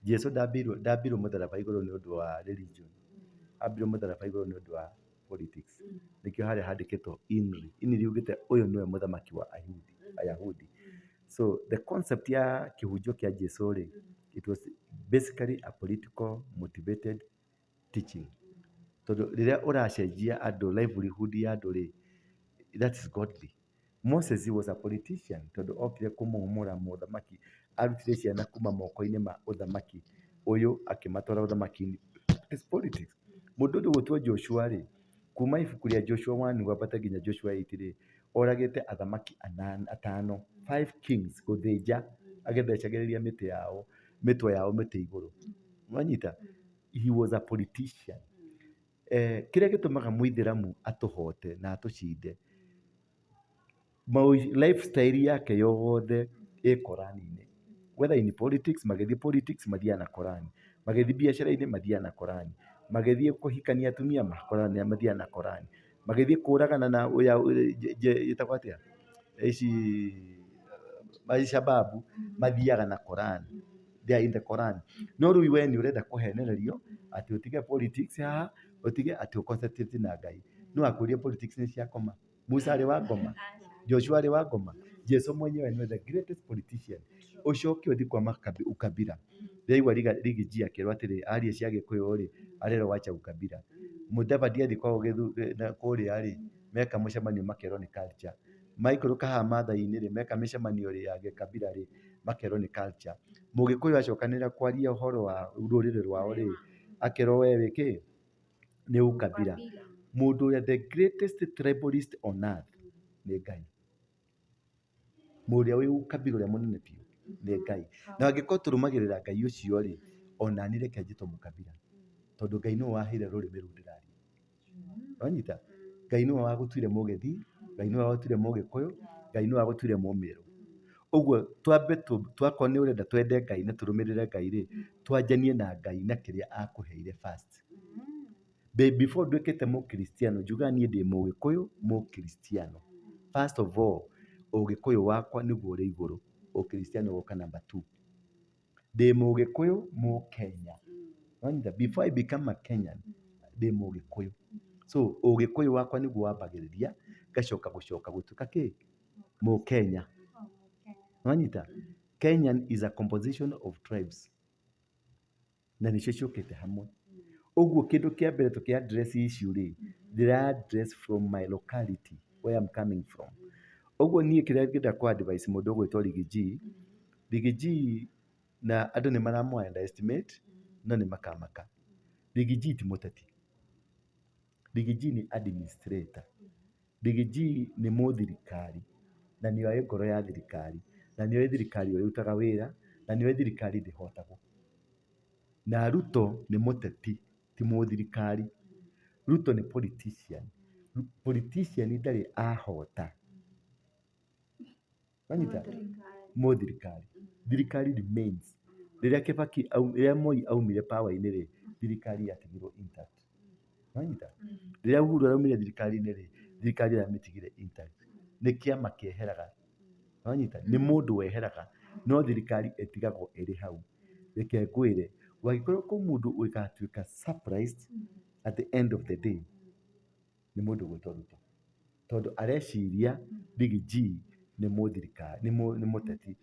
Jesu ndambirwo mũtharaba igũrũ nĩ ũndũ wa religion, ambirwo mũtharaba igũrũ nĩ ũndũ wa politics. Nĩkĩo harĩa handĩkĩtwo INRI. INRI yugĩte ũyũ nĩwe mũthamaki wa Ayahudi. So the concept ya kĩhunjio kĩa Jesu rĩ, it was basically a political motivated teaching. Tondũ rĩrĩa ũracenjia andũ livelihood ya andũ rĩ, that is godly. Moses was a politician tondũ okire kũmomora mũthamaki, arutire ciana kuma moko-inĩ ma ũthamaki ũyũ akĩmatwara ũthamaki-inĩ. It's politics. Mũndũ ũyũ ũgwĩtwo Joshua rĩ, kuma ibuku rĩa Joshua 1 gwambata nginya Joshua 8 rĩ, oragĩte athamaki atano, 5 kings gũthĩnja, agĩthecagĩrĩria mĩtĩ yao, mĩtwe yao mĩtĩ igũrũ. Wanyita? He was a politician. Kĩrĩa gĩtũmaga mũithĩramu atũhote na atũcinde, lifestyle yake yothe ĩ Korani-inĩ. Whether in politics, magĩthiĩ politics mathiaga na Korani, magĩthiĩ biacara-inĩ mathiaga na Korani, magĩthiĩ kũhikania atumia mathiaga na Korani, magĩthiĩ kũragana na ĩtagwo atĩa ici Alshababu mathiaga na Korani. They are in the Koran. No rĩu we nĩ ũrenda kũhenererio atĩ ũtige politics haha, ũtige atĩ ũ concentrate na Ngai. No akwĩrie politics nĩ cia ngoma. Musa arĩ wa ngoma, Joshua arĩ wa ngoma, Jesu mwenyewe nĩwe the greatest politician. Ũcoke ũthiĩ kwa ukabira. Ndĩraigua Riggy G akĩrwo atĩrĩ, aria cia Gĩkũyũ rĩ, arerwo wacha ukabira. Mũdavadi athiĩ kwao kũrĩa rĩ, meka mũcemanio makerwo nĩ culture. Maikũrũka haha Maathai-inĩ rĩ, meka mĩcemanio rĩ ya gĩkabira rĩ, makerwo nĩ culture. Mũgĩkũyũ acokanĩrĩra kwaria ũhoro wa rũrĩrĩ rwao rĩ, akerwo we wĩ kĩ? Nĩ ukabira. Mũndũ ũrĩa the greatest tribalist on earth nĩ Ngai. Mũrĩa wĩ ukabira ũrĩa mũnene biũ nĩ Ngai. Na angĩkorwo tũrũmagĩrĩra Ngai ũcio rĩ, ona niĩ reke njĩtwo mũkabira. Tondũ Ngai nĩwe waheire rũrĩmĩ rũu ndĩraria. Wanyita? Ngai nĩwe wagũtuire mũgĩthi, Ngai nĩwe wagũtuire mũgĩkũyũ, Ngai nĩwe wagũtuire mũmĩrũ. Ũguo twambe twakorwo nĩ ũrenda twende Ngai na tũrũmĩrĩre Ngai rĩ, twanjanie na Ngai na kĩrĩa akũheire first. Before nduĩkĩte mũkristiano, njugaga niĩ ndĩ mũgĩkũyũ mũkristiano. First of all, ũgĩkũyũ wakwa nĩguo ũrĩ igũrũ, ũkristiano ũgoka number 2. Ndĩ mũgĩkũyũ mũkenya. Wanyita? Before I become a Kenyan, ndĩ mũgĩkũyũ. So ũgĩkũyũ wakwa nĩguo wambagĩrĩria, ngacoka gũcoka gũtuĩka kĩ? Mũkenya. Wanyita? Kenyan is a composition of tribes. Na nĩcio ciũkĩte hamwe. Ũguo kĩndũ kĩa mbere tũkĩ address issue rĩ, ndĩra address from my locality where I'm coming from. Ũguo niĩ kĩrĩa ingĩenda kũ advise mũndũ ũgwĩtwo Riggy G, Riggy G na andũ nĩ maramũ underestimate, no nĩ makamaka. Riggy G ti mũteti. Riggy G nĩ administrator. Riggy G nĩ mũthirikari na nĩ oĩ ngoro ya thirikari, na nĩ oĩ thirikari ũrĩa ĩrutaga wĩra, na nĩ oĩ thirikari ndĩhotagwo. Na Ruto nĩ mũteti, ti mũthirikari. Ruto nĩ politician. Politician ndarĩ ahota. Wanyita? Mũthirikari. Thirikari remains. Rĩrĩa Kibaki rĩrĩa Moi aumire power-inĩ rĩ, thirikari yatigirwo intact. Wanyita? Rĩrĩa Uhuru araumire thirikari-inĩ rĩ, thirikari yamĩtigire intact. Nĩ kĩama kĩeheraga. Wanyita? Nĩ mũndũ weheraga, no thirikari ĩtigagwo ĩrĩ hau. Reke ngwĩre, wangĩkorwo kwĩ mũndũ ũgatuĩka surprised at the end of the day, nĩ mũndũ ũgwĩtwo Ruto. Tondũ areciria Riggy G nĩ mũthirikari, nĩ mũteti.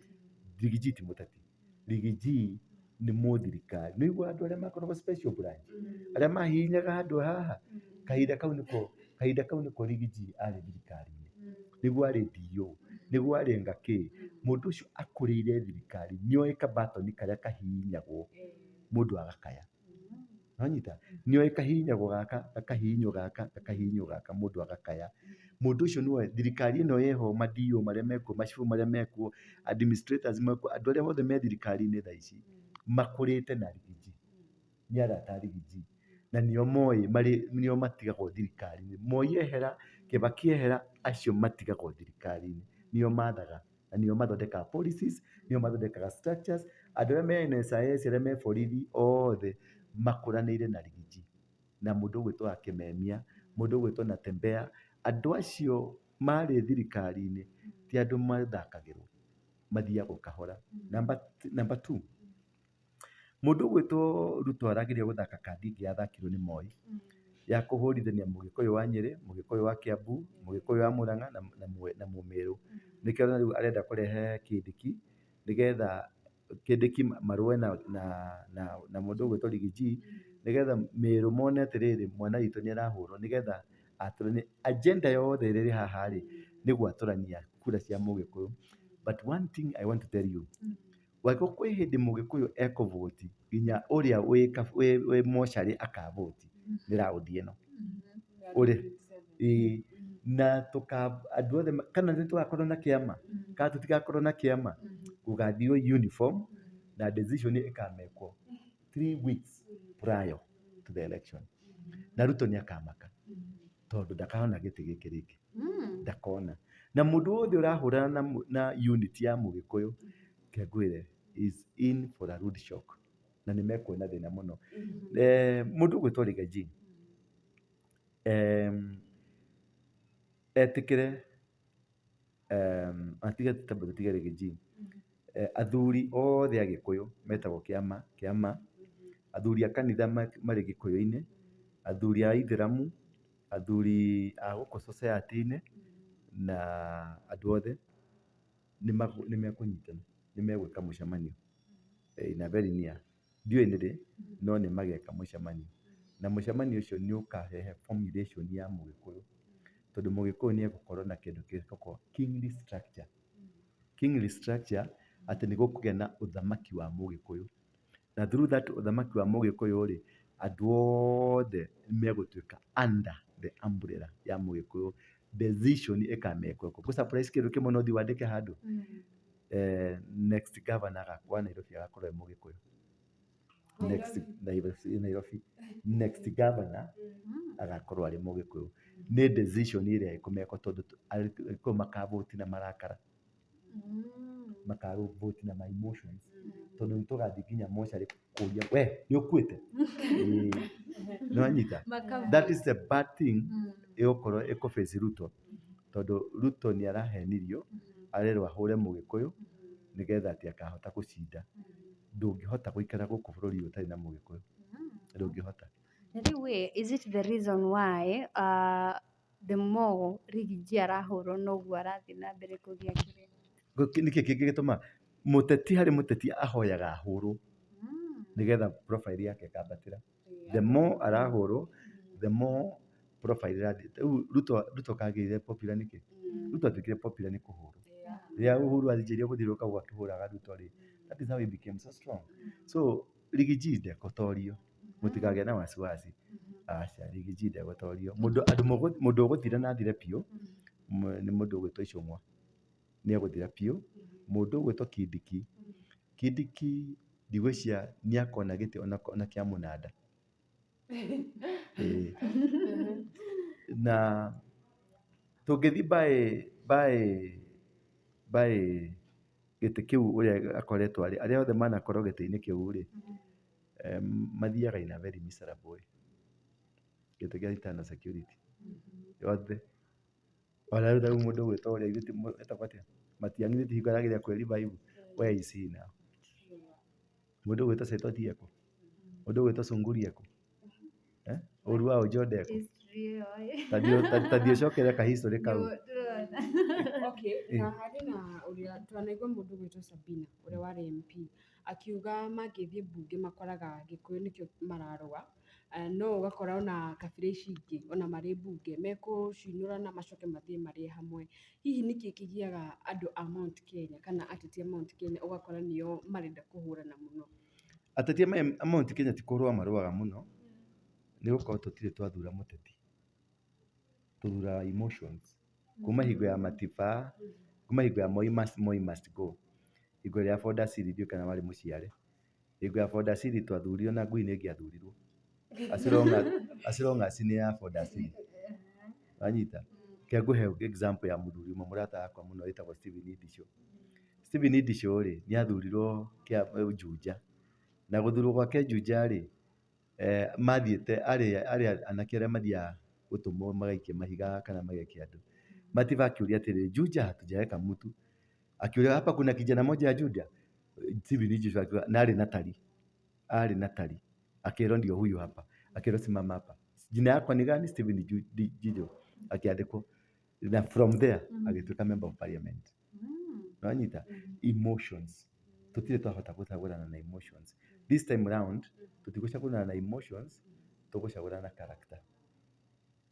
Riggy G ti mũteti. Riggy G nĩ mũthirikari. Nĩ ũiguaga andũ arĩa makoragwo special branch? Arĩa mahihinyaga handũ haha? Kahinda kau nĩko, kahinda kau nĩko Riggy G arĩ thirikari-inĩ. Nĩguo arĩ DO. Nĩguo arenga kĩ? Mũndũ ũcio akũrĩire thirikari, nĩoĩ kabatoni karĩa kahihinyagwo mũndũ agakaya. Nĩwanyita? Nĩoĩ kahihinyagwo gaka, gakahihinywo gaka, gakahihinywo gaka mũndũ agakaya. Mũndũ ũcio nĩoĩ thirikari ĩno ĩho, ma DO marĩa mekuo, macibũ marĩa mekuo, administrators mekuo, andũ arĩa othe me thirikari-inĩ thaa ici, makũrĩte na Riggy G. Nĩ arata a Riggy G. Na nĩo moĩ marĩ nĩo matigagwo thirikari-inĩ. Moi ehera, Kibaki ehera, acio matigagwo thirikari-inĩ. Nĩo mathaga na nĩo mathondekaga policies, nĩo mathondekaga structures. Andũ arĩa me NSIS, arĩa me borithi othe makũranĩire na Riggy G. Na mũndũ ũgwĩtwo Akĩmemia, mũndũ ũgwĩtwo Natembeya. Andũ acio marĩ thirikari-inĩ ti andũ mathakagĩrwo, mathiagwo kahora. Number two, Mũndũ ũgwĩtwo Ruto arageria gũthaka kandi ĩngĩ yathakirwo nĩ Moi, ya kũhũrithania Mũgĩkũyũ wa Nyĩrĩ, Mũgĩkũyũ wa Kĩambu, Mũgĩkũyũ wa Mũrang'a na Mũmĩrũ. Nĩkĩo ũrona rĩu arenda kũrehe Kindiki, nĩgetha Kindiki marũe na mũndũ ũgwĩtwo Riggy G, nĩgetha Mĩrũ mone atĩrĩrĩ, mwana witũ nĩ arahũrwo, nĩgetha atũranie. Agenda yothe ĩrĩa ĩrĩ haha rĩ, nĩ gwatũrania kura cia Mũgĩkũyũ. But one thing I want to tell you, Wangĩkorwo kwĩ hĩndĩ mũgĩkũyũ ekũvũti nginya ũrĩa wĩ mocarĩ akavũti nĩ round ĩno. Ĩĩ na andũ othe kana nĩ tũgakorwo na kĩama kana tũtigakorwo na kĩama, gũgathiĩ uniform na decision ĩkamekwo 3 weeks prior to the election. Na Ruto nĩ akamaka tondũ ndakona gĩtĩ gĩkĩ rĩngĩ, ndakona. Na mũndũ wothe ũrahũrana na unity ya mũgĩkũyũ, reke ngwĩre is in for a rude shock na nĩ mekuona thĩna mũno. Mũndũ ũgwĩtwo Riggy G etĩkĩre atige tamba tũtige Riggy G, athuri othe a Gĩkũyũ metagwo kĩama kĩama, athuri a kanitha marĩ Gĩkũyũ-inĩ, athuri a ithĩramu, athuri a gũkũ society-inĩ na andũ othe nĩ mekũnyitana, nĩ megwĩka mũcemanio in a very near, ndiũĩ nĩ rĩ, no nĩ mageka mũcemanio. Na mũcemanio ũcio nĩ ũkarehe formulation ya mũgĩkũyũ, tondũ mũgĩkũyũ nĩ egũkorwo na kĩndũ gĩtagwo kingly structure. Kingly structure atĩ nĩ gũkũgĩa na ũthamaki wa mũgĩkũyũ. Na through that ũthamaki wa mũgĩkũyũ rĩ, andũ othe megũtuĩka under the umbrella ya mũgĩkũyũ. Decision ĩkamekwo. Ngũ surprise kĩndũ kĩmwe no ũthiĩ wandĩke handũ. Next governor wa Nairobi agakorwo e mũgĩkũyũ. Next Nairobi, next governor agakorwo arĩ mũgĩkũyũ. Nĩ decision ĩrĩa ĩkũmekwo tondũ Agĩkũyũ makavũti na marakara, makavũti na ma emotions, tondũ nĩ tũgathiĩ nginya mocarĩ kũria we nĩ ũkuĩte? Nĩ wanyita? That is the bad thing ĩgũkorwo ĩkũ face Ruto, tondũ Ruto nĩ arahenirio arerwo ahũre mũgĩkũyũ nĩgetha atĩ akahota gũcinda. Ndũngĩhota gũikara gũkũ bũrũri ũyũ ũtarĩ na mũgĩkũyũ, ndũngĩhota. Na rĩu ĩ, is it the reason why the more Riggy G arahũrwo noguo arathiĩ na mbere kũgĩa kĩrĩa? Nĩkĩ kĩngĩ gĩtũmaga mũteti harĩ mũteti ahoyaga ahũrwo nĩgetha profile yake ĩkambatĩra. The more arahũrwo, the more profile ĩrathiĩ. Rĩu Ruto kagĩire popular nĩkĩ? Ruto atuĩkire popular nĩ kũhũrwo. Rĩrĩa Uhuru anjĩrĩirie gũthiũrũrũka gũkũ akĩhũraga Ruto rĩ, that is how he became so strong. So Riggy G ndegũtorio, mũtikagĩe na wasiwasi. Aca, Riggy G ndegũtorio. Mũndũ ũgũthira na athire biũ nĩ mũndũ ũgwĩtwo Ichung'wa, nĩ egũthira biũ. Mũndũ ũgwĩtwo Kindiki, Kindiki ndigwĩciria nĩ akona gĩtĩ ona kĩa mũnanda. Ĩĩ. Na tũngĩthiĩ by gĩtĩ kĩu ũrĩa akoretwo arĩ, arĩa othe manakorwo gĩtĩ-inĩ kĩu rĩ, mathiaga in a very miserable way. Gĩtĩ kĩa internal security othe. Ona rĩu mũndũ ũgwĩtwo ũrĩa etagwo atĩa? Matiang'i githĩ ti hingo arageria kwĩ revive? Where is he now? Mũndũ ũgwĩtwo Saitoti ekũ? Mũndũ ũgwĩtwo Sunguri ekũ? Eh? Ũru wa Ojonde ekũ? Ta thiĩ ũcokere ka history kau. Okay, na harĩ na ũrĩa twanaigua mũndũ ũgwĩtwo Sabina ũrĩa warĩ MP akiuga mangĩthiĩ mbunge makoraga Gĩkũyũ nĩkĩo mararũa. No ũgakora ona kabira ici ingĩ ona marĩ mbunge mekũcinũrana macoke mathiĩ marĩe hamwe. Hihi nĩkĩ kĩgiaga andũ a Mount Kenya kana ateti a Mount Kenya ũgakora nĩo marenda kũhũrana mũno? Ateti a Mount Kenya ti kũrũa marũaga mũno, nĩ gũkorwo tũtirĩ twathura mũteti. Tũthuraga emotions. Kuma hingo ya Matiba, kuma hingo ya Moi must go, hingo ĩrĩa ya Ford Asili ndiũĩ kana warĩ mũciare. Hingo ya Ford Asili twathurirwo na ngui nĩ ĩngĩathurirwo. As long as nĩ ya Ford Asili. Wanyita? Reke ngũhe example ya mũthuri ũmwe mũrata wakwa mũno wĩtagwo Stephen Ndichũ. Stephen Ndichũ rĩ, nĩ athurirwo Juja. Na gũthurwo gwake Juja rĩ, mathiĩte arĩ anake arĩa mathiaga gũtũmwo magaikie mahiga kana mageke andũ. Matiba akĩũria atĩrĩrĩ, Juja hatujaweka mtu. Akiuria hapa kuna kijana moja ya Juja? Stephen Ndichũ akiuga na arĩ na tari. Arĩ na tari. Akĩrwo ndio huyu hapa. Akĩrwo simama hapa. Jina yako ni gani? Stephen Ndichũ. Akĩandĩkwo. Na from there agĩtuĩka member of parliament. Nĩwanyita? Emotions. Tũtirĩ twahota gũcagũrana na emotions. This time round tũtigũcagũrana na emotions, tũgũcagũrana na character.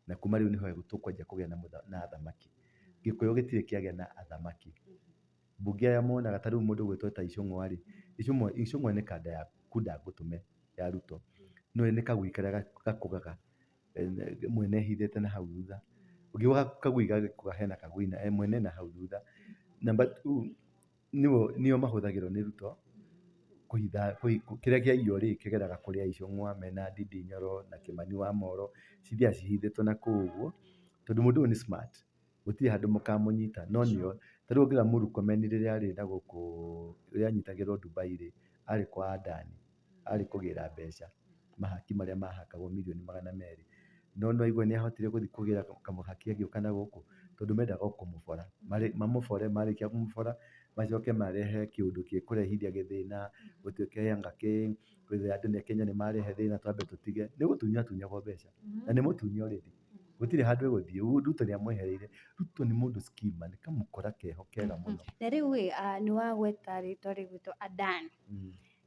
Na kuma rĩu nĩho tũkwanjia kũgĩa na athamaki. Gĩkũyũ gĩtirĩ kĩagĩa na athamaki. Mbunge arĩa monaga ta rĩu mũndũ ũgwĩtwo ta Icũng'wa rĩ, Icũng'wa nĩ kanda ya kunda ngũtũme ya Ruto. No nĩ kagui karĩa gakũgaga mwene ehithĩte na hau thutha. Ũngĩuga kagui gagĩkũga hena kagui na mwene na hau thutha. Number two, nĩo mahũthagĩrwo nĩ Ruto kũhitha kĩrĩa kĩaiywo rĩ kĩgeraga kũrĩ Icũng'wa mena Ndindi Nyoro na Kĩmani wa Moro, cithiaga cihithĩtwo na kũu ũguo, tondũ mũndũ ũyũ nĩ smart, gũtirĩ handũ mũkamũnyita, no nĩo ta rĩu ũngĩrora Murkomen rĩrĩa arĩ na gũkũ rĩrĩa anyitagĩrwo Dubai rĩ, arĩ kwa Adani, arĩ kũgĩra mbeca, mahaki marĩa mahakagwo mirioni 200. No nĩwaigua nĩ ahotire gũthiĩ kũgĩra kamũhaki agĩũka na gũkũ, tondũ mendaga o kũmũbora, mamũbore, marĩkia kũmũbora, macoke marehe kĩũndũ gĩkũrehithia gĩthĩna, gũtuĩke anga kĩ, andũ nĩ Kenya nĩ marehe thĩna twambe tũtige, nĩ gũtunywo atunyagwo mbeca, na nĩ mũtunye already. Gũtirĩ handũ egũthiĩ, Ruto nĩ amwehereire. Ruto nĩ mũndũ schemer, nĩ kamũkora keho kega mũno. Na rĩu ĩ, nĩ wagweta rĩtwa rĩgwĩtwo Adani.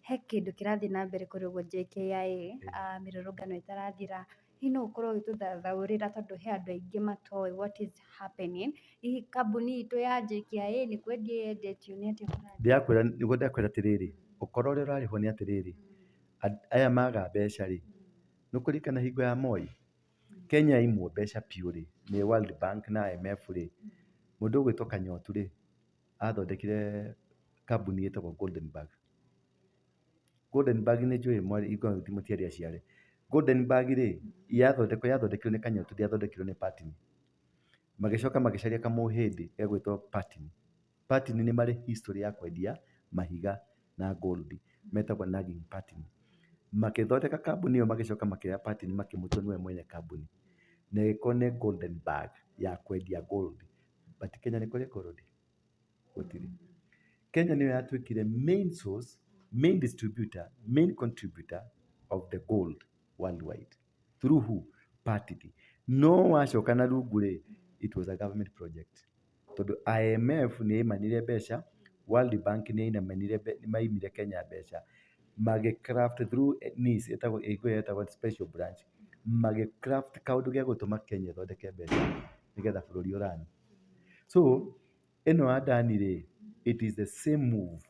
He kĩndũ kĩrathiĩ na mbere kũrĩa ũguo JKIA, mĩrũrũngano ĩtarathira. Hihi no ũkorwo ũgĩtũthathaũrĩra tondũ he andũ aingĩ matoĩ what is happening. Hihi kambuni itũ ya JKIA nĩ kwendio yendetio, nĩ atĩa kũrathiĩ? Ndĩrakwĩra, nĩguo ndĩrakwĩra atĩrĩrĩ, ũkora ũrĩa ũrarĩhwo nĩ atĩrĩrĩ, aya maga mbeca rĩ, nĩ ũkũririkana hingo ya Moi? Kenya yaimwo mbeca piũ rĩ, nĩ World Bank na IMF rĩ, mũndũ ũgwĩtwo Kanyotu rĩ, athondekire kambuni ĩtagwo Goldenberg. Goldenberg nĩ njũĩ mwarĩ mũtiarĩ aciare. Goldenberg rĩ, yathondekirwo nĩ Kanyotu, ndĩathondekirwo nĩ Patni. Magĩcoka magĩcaria kamũhĩndĩ gegwĩtwo Patni. Patni nĩ marĩ history ya kwendia mahiga na gold, metagwo Nagin Patni. Makĩthondeka kambuni ĩyo magĩcoka makĩoya Patni makĩmũtua nĩwe mwene kambuni. Na ĩgĩkorwo nĩ Goldenberg ya kwendia gold. But Kenya nĩ kũrĩ gold? Gũtirĩ. Kenya nĩyo yatuĩkire main source, main distributor, main contributor of the gold worldwide. Through who? Patni. No wacoka na rungu rĩ, it was a government project. Tondũ IMF nĩ yaimanire mbeca, World Bank nĩ maimire Kenya mbeca. Magĩ craft through NIS, ĩtagwo ĩtagwo special branch, magĩ craft kaũndũ gĩa gũtũma Kenya ĩthondeke mbeca nĩgetha bũrũri ũrani. So, ĩno Adani rĩ, it is the same move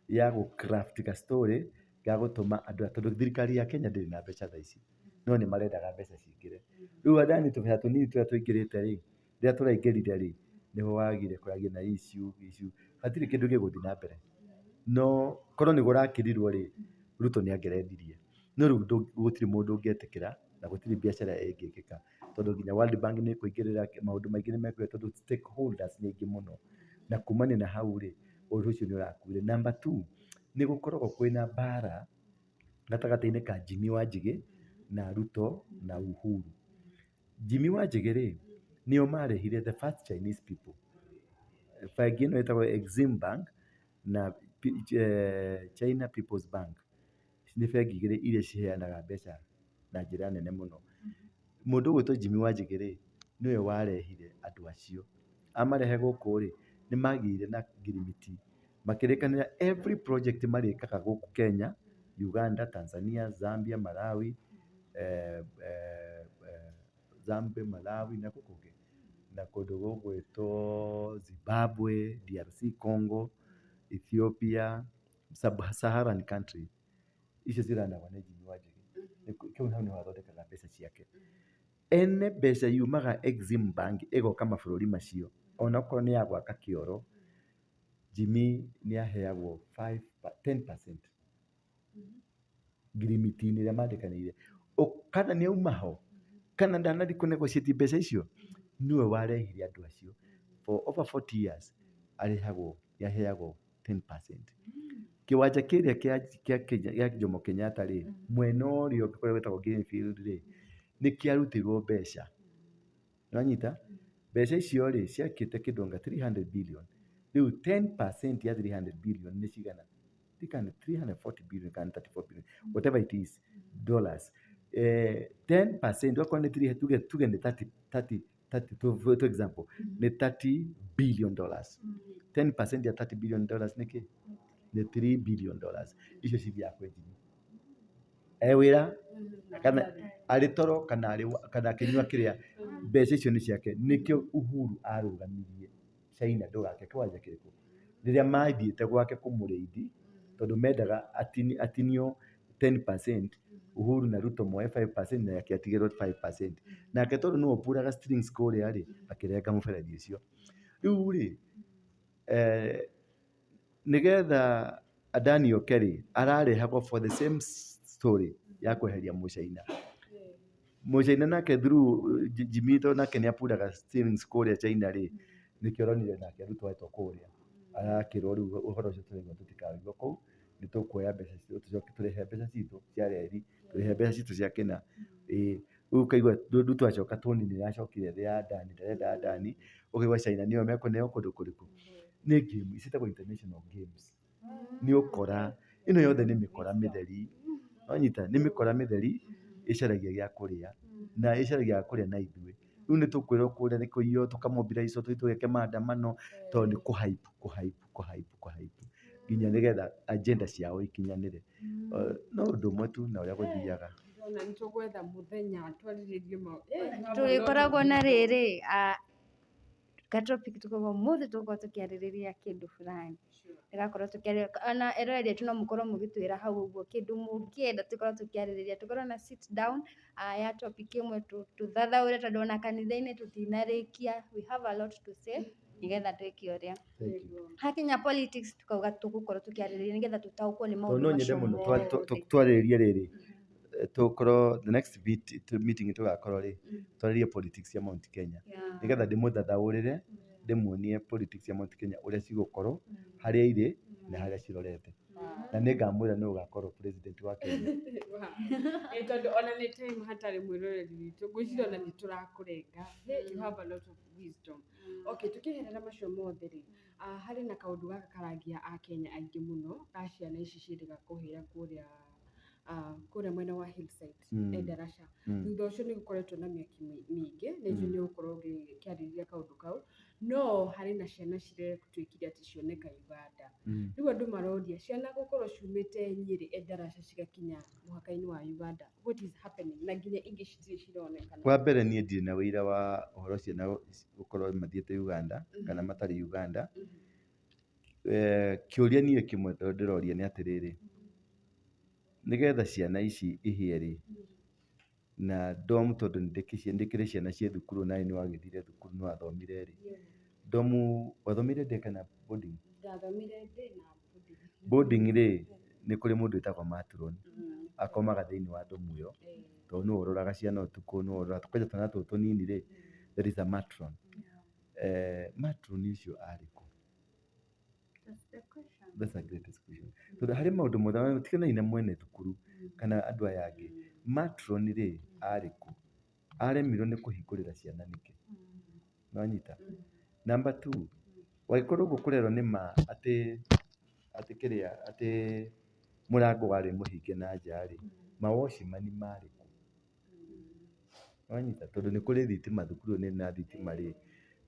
ya gũ craft ga story ga gũtũma andũ, tondũ thirikari ya Kenya ndĩrĩ na mbeca thaa ici, no nĩ marendaga mbeca cingĩre. Rĩu Adani tũbeca tũnini tũrĩa tũingĩrĩte rĩ, rĩrĩa tũraingĩrire rĩ, nĩho wagire kũragĩa na issue, issue, hatirĩ kĩndũ gĩgũthiĩ na mbere. No korwo nĩ kũrakĩrirwo rĩ, Ruto nĩ angĩrendirie. No rĩu gũtirĩ mũndũ ũngĩetĩkĩra na gũtirĩ biacara ĩngĩkĩka, tondũ nginya World Bank nĩ ĩkũingĩrĩra, maũndũ maingĩ nĩ mekũingĩrĩra tondũ stakeholders nĩ aingĩ mũno. Na kumania na hau rĩ, ũndũ ũcio nĩ ũrakuire. Number two, nĩ gũkoragwo kwĩna mbara gatagatĩ-inĩ ka Jimmy Wanjigi na Ruto na Uhuru. Jimmy Wanjigi rĩ, nĩo marehire the first Chinese people. Bengi ĩno ĩtagwo Exim Bank na China People's Bank. Nĩ bengi igĩrĩ iria ciheanaga mbeca na njĩra nene mũno. Mũndũ ũgwĩtwo Jimmy Wanjigi rĩ, nĩwe warehire andũ acio. Amarehe gũkũ rĩ, nĩ magĩire na ngirimiti, makĩrĩkanĩra every project marĩkaga gũkũ Kenya, Uganda, Tanzania, Zambia, Malawi, Zambia, Malawi na kũ kũngĩ na kũndũ gũgwĩtwo Zimbabwe, DRC Congo, Ethiopia, Sub-Saharan country icio ciranagwo nĩ Jimmy Wanjigi. Kĩu hau nĩho athondekaga mbeca ciake. Ene mbeca yumaga Exim Bank ĩgoka mabũrũri macio onakorwo nĩ ya gwaka kĩoro, Jimmy nĩ aheagwo 10% ngirimiti-inĩ ĩrĩa mandĩkanĩire. Kana nĩ auma ho kana ndanathiĩ kũ negotiate mbeca icio, nĩwe warehire andũ acio. For over 40 years arĩhagwo, nĩ aheagwo 10%. Kĩwanja kĩrĩa kĩa Jomo Kenyatta rĩ, mwena ũrĩa ũngĩ kũrĩa gwĩtagwo Greenfield rĩ, nĩ kĩarutirwo mbeca. Nĩwanyita? Mbeca icio rĩ, ciakĩte kĩndũ anga 300 billion. Rĩu 10% ya 300 billion nĩ cigana? 340 billion kana 34 billion, whatever it is, dollars. 10% okorwo nĩ 300, tuge nĩ 30, 30, 30, for example, nĩ 30 billion dollars. 10% ya 30 billion dollars nĩ kĩ? Nĩ 3 billion dollars. Icio cithiaga kwĩ Jimmy. E wĩra kana arĩ toro kana arĩ kana akĩnyua kĩrĩa, mbeca icio nĩ ciake. Nĩkĩo Uhuru arũgamirie China ndũgake kĩwanja kĩrĩkũ. Rĩrĩa mathiĩte gwake kũmũrĩithi, tondũ mendaga atinio 10%, Uhuru na Ruto moe 5% na yake atigĩrwo 5%. Nake tondũ nĩwe ũpuraga strings kũrĩa rĩ, akĩrenga mũberethi ũcio. Rĩu rĩ, nĩgetha Adani oke rĩ, ararehagwo for the same story ya kweheria Mũcaina. Mũcaina nake through Jimmy tondũ nake nĩ apuraga strings kũrĩa China rĩ, nĩkĩo ũronire nake Ruto etwo kũrĩa. Arakĩrwo rĩu ũhoro ũcio tũraigua tũtikaũigua kũu, nĩ tũkuoya mbeca citũ tũcoke tũrĩhe mbeca citũ cia reri, tũrĩhe mbeca citũ cia kĩna. Ĩĩ, rĩu ũkaigua Ruto acoka toni nĩ ĩracokire thĩ ya Adani, ndarenda Adani, ũkaigua China nĩyo mekũneo kũndũ kũrĩkũ. Nĩ game, ciĩtagwo international games. Nĩ ũkora, ĩno yothe nĩ mĩkora mĩtheri, wanyita, nĩ mĩkora mĩtheri ĩcaragia gĩa kũrĩa, na ĩcaragia gĩa kũrĩa na ithuĩ. Rĩu nĩ tũkwĩrwo kũrĩa nĩ kũiywo, tũkamobilizwo tũthiĩ tũgeke maandamano, tondũ nĩ kũ hype, kũ hype, kũ hype, kũ hype nginya nĩgetha agenda ciao ikinyanĩre. No ũndũ ũmwe tu na ũrĩa gũthiaga. Ndĩrona nĩ tũgwetha mũthenya twarĩrĩrie Tũrĩkoragwo na rĩrĩ ka topic tũkauga ũmũthĩ tũgũkorwo tũkĩarĩrĩria kĩndũ fulani. Tũgakorwo tũkĩarĩrĩria ona eroreri aitũ no mũkorwo mũgĩtwĩra hau ũguo kĩndũ mũngĩenda tũkorwo tũkĩarĩrĩria, tũkorwo na sit down ya topic ĩmwe tũthathaũre tondũ ona kanitha-inĩ tũtinarĩkia, we have a lot to say nĩgetha twĩke ũrĩa. Hakinya politics tukauga tũgũkorwo tũkĩarĩrĩria nĩgetha tũtaũkwo nĩ Tondũ maũndũ no nyende macio mũno mothe. twarĩrĩrie rĩrĩ, tũkorwo the next meeting tũgakorwo rĩ, twarĩrĩrie politics ya Mount Kenya. Nĩgetha ndĩmũthathaũrĩre, ndĩmuonie politics ya Mount Kenya ũrĩa cigũkorwo, harĩa irĩ na harĩa cirorete. Na nĩngamwĩra nũ ũgakorwo president wa Kenya. Ĩ tondũ ona nĩ time hatarĩ mwĩroreri witũ, ngwĩciria ona nĩ tũrakũrenga. Hey, you have a lot of wisdom. Okay, tũkĩeherera macio mothe rĩ, harĩ na kaũndũ gaka karangia akenya aingĩ mũno, ga ciana ici ciĩrĩga kũhĩra kũrĩa kũrĩa mwena wa Hillside, Endarasha. Thutha ũcio nĩ gũkoretwo na mĩaki mĩingĩ, nĩ njũĩ nĩ ũgũkorwo ũgĩkĩarĩrĩria kaũndũ kau, no harĩ na ciana ciretuĩkire atĩ cioneka Uganda. Rĩu andũ maroria ciana gũkorwo ciumĩte Nyĩrĩ Endarasha cigakinya mũhaka-inĩ wa Uganda, what is happening? Na nginya ingĩ citirĩ cironekana. Wa mbere niĩ ndirĩ na ũira wa ũhoro ciana gũkorwo mathiĩte Uganda kana matarĩ Uganda. Kĩũria niĩ kĩmwe ndĩroria nĩ atĩrĩrĩ, nĩgetha ciana ici ihĩe rĩ, na dorm tondũ nĩ ndĩkĩrĩ ciana ciĩ thukuru nawe nĩ wagĩthire thukuru nĩ wathomire rĩ, dorm wathomire day kana boarding? Ndathomire day na boarding. Boarding rĩ, nĩ kũrĩ mũndũ wĩtagwo matron, akomaga thĩinĩ wa dorm ĩyo, tondũ nĩwe ũroraga ciana ũtukũ, nĩwe ũroraga kwanja twana tũtũ tũnini rĩ, there is a matron. Matron ũcio arĩ kũ? That's a greatest question. Tondũ harĩ maũndũ mothe, tiganai na mwene thukuru kana andũ aya angĩ, matron rĩ, arĩ kũ? Aremirwo nĩ kũhingũrĩra ciana nĩkĩ? Nĩwanyita? Number two, wangĩkorwo ũguo kũrerwo nĩ ma atĩ atĩ kĩrĩa atĩ mũrango warĩ mũhinge na nja rĩ, mawatchman marĩ kũ? Nĩwanyita? Tondũ nĩ kũrĩ thitima thukuru ĩyo nĩ na thitima rĩ,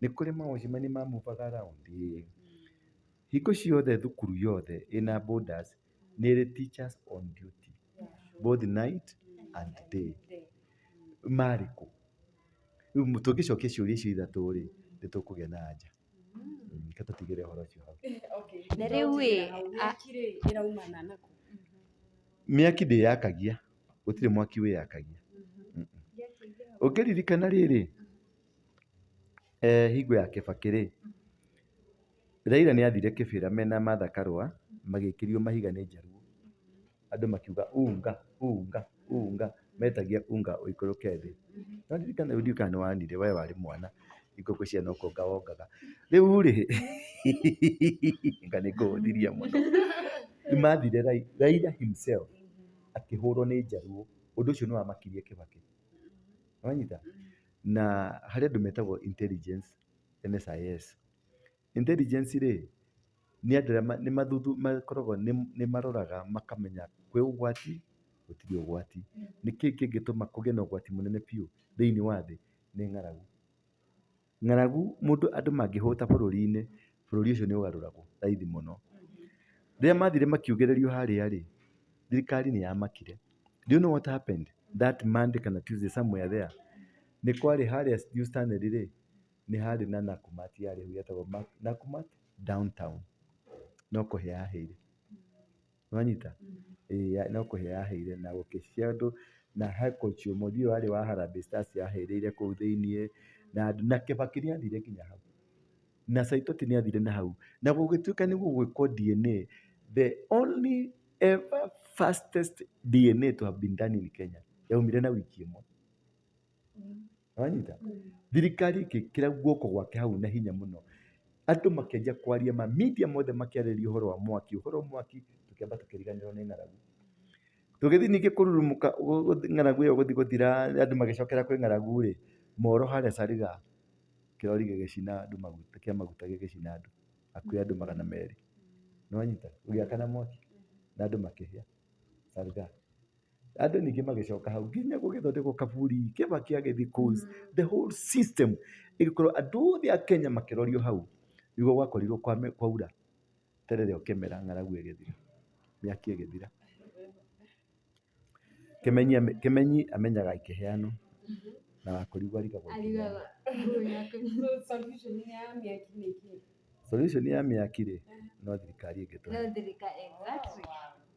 nĩ kũrĩ mawatchman ma move around? Ĩĩ. Hingo ciothe thukuru yothe ĩna borders nĩ ĩrĩ teachers on duty both night and day. Marĩ kũ? Rĩu tũngĩcokia ciũria icio ithatũ rĩ, nĩ tũkũgĩa na anja. Reke tũtigĩre ũhoro ũcio hau. Na rĩu ĩ, Mĩaki rĩ ĩraumana nakũ? Mĩaki ndĩyakagia, gũtirĩ mwaki wĩyakagia. Ũngĩririkana rĩrĩ, hingo ya Kĩbakĩ rĩ, Raila nĩ athire Kĩbĩra mena Martha Karũa, magĩikĩrio mahiga nĩ njaruo. Andũ makiuga unga unga unga, metagia unga ũikũrũke thĩ. No ririkana rĩu ndiũĩ kana nĩ wonire we warĩ mwana, hingo ngwĩciria no kuonga wongaga. Rĩu rĩ, anga nĩ ngũhũthirie mũno. Nĩ mathire Raila himself akĩhũrwo nĩ njaruo, ũndũ ũcio nĩ wamakirie Kĩbakĩ. Nĩwanyita? Na harĩ andũ metagwo intelligence, NSIS. Intelligence rĩ, nĩ andũ arĩa nĩ makoragwo nĩ maroraga makamenya kwĩ ũgwati, gũtirĩ ũgwati. Nĩkĩĩ kĩngĩtũma kũgĩe na ũgwati mũnene biũ thĩiniĩ wa thĩ? Nĩ ng'aragu. Ng'aragu mũndũ andũ mangĩhũta bũrũri-inĩ, bũrũri ũcio nĩ ũgarũragwo raithi mũno. Rĩrĩa mathire makiugĩrĩrio harĩa rĩ, thirikari nĩ yamakire. Do you know what happened that Monday kana Tuesday somewhere there? Nĩ kwarĩ harĩa New Stanley rĩ, nĩ harĩ na Nakumatt yarĩ hau yetagwo Nakumatt downtown, no kũhĩa yahĩire. Nĩwanyita? Ĩĩ no kũhĩa yahĩire na gũkĩhĩa andũ na he coach ũmwe ndiũĩ warĩ wa Harambee Stars yahĩrĩire kũu thĩiniĩ na Kĩbakĩ nĩ athire nginya hau. Na Saitoti nĩ athire na hau. Na gũgĩtuĩka nĩ gũgwĩkwo DNA, the only ever fastest DNA to have been done in Kenya yaumire na wiki ĩmwe. Wanyita? Thirikari ĩgĩkĩra guoko gwake hau na hinya mũno. Andũ makĩanjia kwaria ma media mothe makĩarĩrĩria ũhoro wa mwaki, ũhoro wa mwaki, tũkĩamba tũkĩriganĩrwo nĩ ng'aragu. Tũgĩthiĩ ningĩ kũrurumũka ng'aragu ĩyo gũthiĩ gũthira andũ magĩcokera kwĩ ng'aragu rĩ, moro harĩa Salgaa, kĩrori gĩgĩcina andũ maguta, kĩa maguta gĩgĩcina andũ, hakuhĩ andũ 200. Nĩwanyita? Gũgĩakana mwaki na andũ makĩhĩa Salgaa. Andũ ningĩ magĩcoka hau nginya gũgĩthondekwo kaburi, Kĩbakĩ agĩthiĩ kũu, the whole system ĩgĩkorwo andũ othe a Kenya makĩrorio hau, nĩguo gwakorirwo kwaura, terere ũkĩmera, ng'aragu ĩgĩthira, mĩaki ĩgĩthira. Kĩmenyi Kĩmenyi amenyaga ikĩheanwo na wakũrigwo arigagwo ikĩheanwo. So solution ya mĩaki nĩ kĩĩ? Solution ya mĩaki rĩ, no thirikari ĩngĩtũhe. No thirikari, exactly.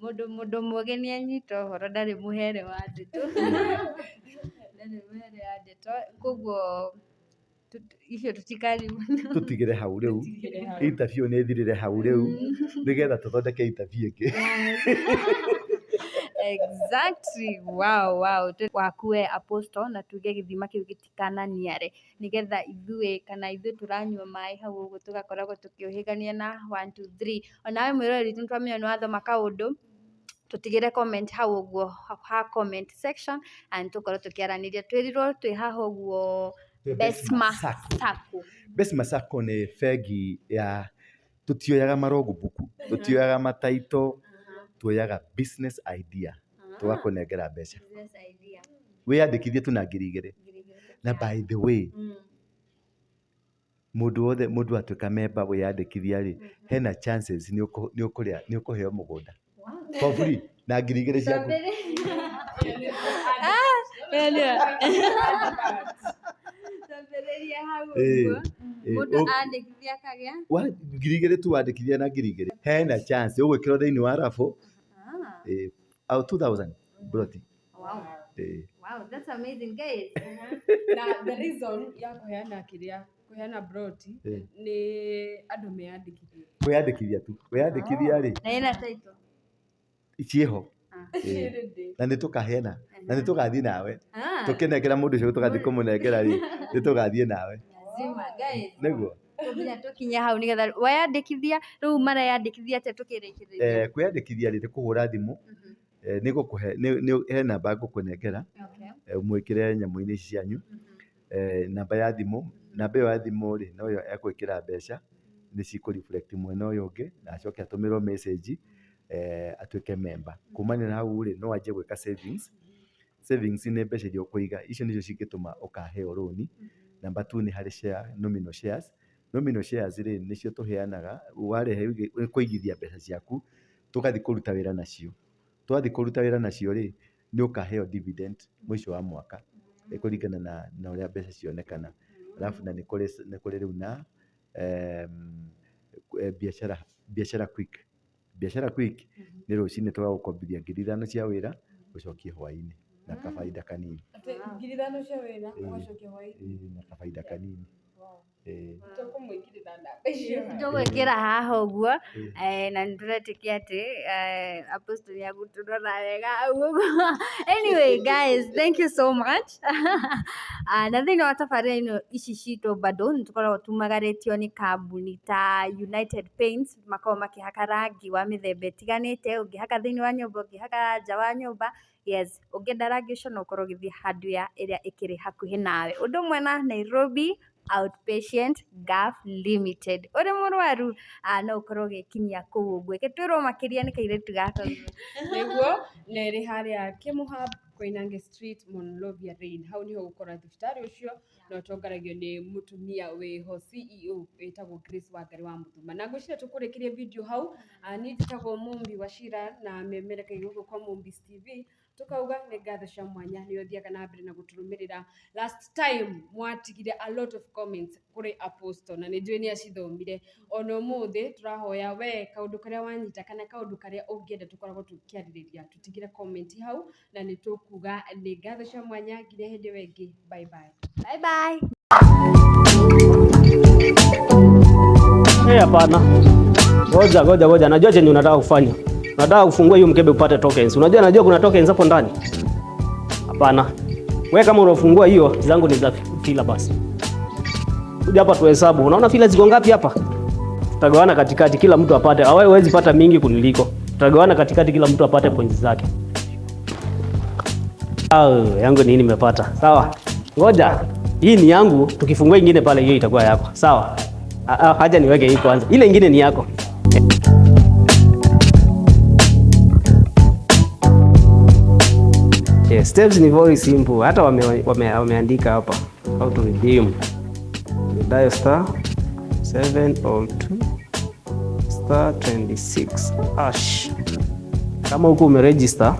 Mũndũ mũũgĩ nĩ anyita ũhoro ndarĩ mũhere wa ndeto. Ndarĩ mũhere wa ndeto, koguo icio tũtikarigwo. Tũtigĩre hau rĩu, interview nĩ ĩthirĩre hau rĩu, nĩgetha tũthondeke interview ĩngĩ. Exactly. Wow, wow. Waku we Apostle na tuge gĩthima kĩu gĩtikananiare nĩgetha ithuĩ kana ithuĩ tũranyua maĩ hau ũguo tũgakoragwo tũkĩũhĩgania na one two three. Onawe mwĩroreri witũ nĩtwamenya nĩwathoma kaũndũ, tũtigĩre comment hau ũguo ha comment section na nĩtũgũkorwo tũkĩaranĩria. Twĩrirwo twĩ haha ũguo Besma Sacco. Besma Sacco nĩ bengi ya tũtioyaga marogbook, tũtioyaga mataito, tuoyaga business idea tũgakũnengera mbeca. Wĩyandĩkithie tu na 2000. Na by the way, mũndũ wothe mũndũ atuĩka member wĩyandĩkithia rĩ, hena chances nĩ ũkũheo mũgũnda for free na 2000 ciaku. Twambĩrĩrie hau ũguo. Mũndũ andĩkithia akagĩa? 2000 tu wandĩkithia na 2000 hena chance ũgwĩkĩrwo thĩinĩ wa raffle 2000 mburoti. Wow. Wow, that's amazing guys. Na the reason ya kũheana kĩrĩa kũheana mburoti nĩ andũ meyandĩkithie. Kwĩyandĩkithia tu, weyandĩkithia rĩ. Na ĩna title. Ciĩho. Na nĩ tũkaheana na nĩ tũgathiĩ nawe tũkĩnengera mũndũ ũcio tũgathiĩ kũmũnengera rĩ, nĩ tũgathiĩ nawe. Lazima guys. Nĩguo. Nginya tũkinye hau nĩgetha weyandĩkithia rĩu mareyandĩkithia atĩa tũkĩrĩkĩrĩria? Kwĩyandĩkithia rĩ nĩ kũhũra thimũ, nĩ ngũkũhe he namba ngũkũnengera mwĩkĩre nyamũ-inĩ ici cianyu, namba ya thimũ, namba ĩyo ya thimũ rĩ noyo egwĩkĩra mbeca nĩ cikũ reflect mwena ũyũ ũngĩ na acoke atũmĩrwo message atuĩke member. Kumania na hau rĩ no anjie gwĩka savings, savings nĩ mbeca iria ũkũiga, icio nĩcio cingĩtũma ũkaheo rũni. Number two nĩ harĩ share, nominal shares, nominal shares rĩ nĩcio tũheanaga warehe kũigithia mbeca ciaku tũgathiĩ kũruta wĩra nacio. Twathiĩ kũruta wĩra nacio rĩ, nĩ ũkaheo dividend mũico wa mwaka. Ĩkũringana na ũrĩa mbeca cionekana. Alafu na nĩ kũrĩ rĩu na biashara quick. Biashara quick nĩ rũcinĩ tũgagũkombithia 5,000 cia wĩra, ũcokie hwaĩ-inĩ na kabaida kanini. Atĩ 5,000 cia wĩra Ĩĩ. ũgacokia hwaĩ-inĩ? Ĩĩ, na kabaida kanini. Ĩĩ. Tũkũmwĩkĩrĩra namba icio. Tũgwĩkĩra haha ũguo. Ĩĩ. Na nĩ tũretĩkia atĩ Apostle nĩ agũtũrora wega hau ũguo. Anyway guys, thank you so much. Na thĩinĩ wa tabarĩra ĩno ici citũ bado nĩ tũkoragwo tumagarĩtio nĩ kambuni ta United Paints, makoragwo makĩhaka rangi wa mĩthemba ĩtiganĩte, ũngĩhaka thĩinĩ wa nyũmba, ũngĩhaka nja wa nyũmba. Yes, ũngĩenda rangi ũcio no ũkorwo ũgĩthiĩ hardware ĩrĩa ĩkĩrĩ hakuhĩ nawe. Ũndũ ũmwe na Nairobi Outpatient Gulf Limited, ũrĩ mũrwaru no ũkorwo ũgĩkinyia kũu ũguo. Reke twĩrwo makĩria nĩ kairĩtu gaka. Nĩguo, na ĩrĩ harĩa Kimuhub, Koinange Street, Monrovia Lane, hau niho gũkora thibitarĩ ũcio, na ũtongoragio nĩ mũtumia wĩho CEO wĩtagwo Grace Wangari wa Mũthuma. Na ngwĩciria tũkũrĩkĩria video hau. Niĩ njĩtagwo Mumbi Wachira na memerekagia gũkũ kwa Mumbis TV, tukauga nĩ ngatho cia mwanya nĩ ũthiaga na mbere na gũtũrũmĩrĩra. Last time mwatigire a lot of comments kũrĩ Apostle na nĩ njũĩ nĩ acithomire. Ona ũmũthĩ tũrahoya we kaũndũ karĩa wanyita kana kaũndũ karĩa ũngĩenda tũkoragwo tũkĩarĩrĩria, tũtigĩre comment hau na nĩ tũkuga nĩ ngatho cia mwanya nginya hĩndĩ ĩyo ĩngĩ. Bye bye. Bye bye. Eh, hapana. Ngoja, ngoja, ngoja. Najua chenye unataka kufanya. Unataka kufungua hiyo mkebe upate tokens. Unajua, najua kuna tokens hapo ndani. Hapana. Wewe kama unafungua hiyo, zangu ni za fila basi. Kuja hapa tuhesabu. Unaona fila ziko ngapi hapa? Tutagawana katikati, kila mtu apate. Wewe huwezi pata mingi kuniliko. Tutagawana katikati, kila mtu apate points zake. Au, yangu ni nimepata. Sawa. Ngoja. Hii ni yangu, tukifungua ingine pale hiyo itakuwa yako. Sawa. Ah, ah, haja niweke hii kwanza. Ile ingine ni yako. Yeah, steps ni very simple. Hata wameandika hapa how to redeem. Dial star 702 star 26 hash. Kama huko umeregister,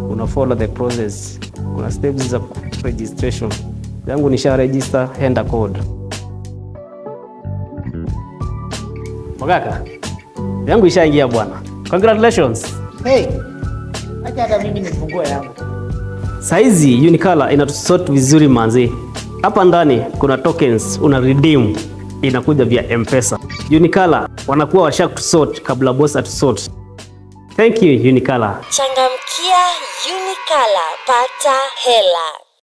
una follow the process. Kuna steps za registration. Yangu nisha register, enter code. Magaka, yangu ishaingia bwana. Congratulations. Hey, acha hata mimi nifungue yangu. Saizi Unicolor inatusort vizuri manzi. Hapa ndani kuna tokens una redeem inakuja via M-Pesa. Unicolor wanakuwa washa kutusort kabla boss atusort. Thank you Unicolor. Changamkia Unicolor, pata hela.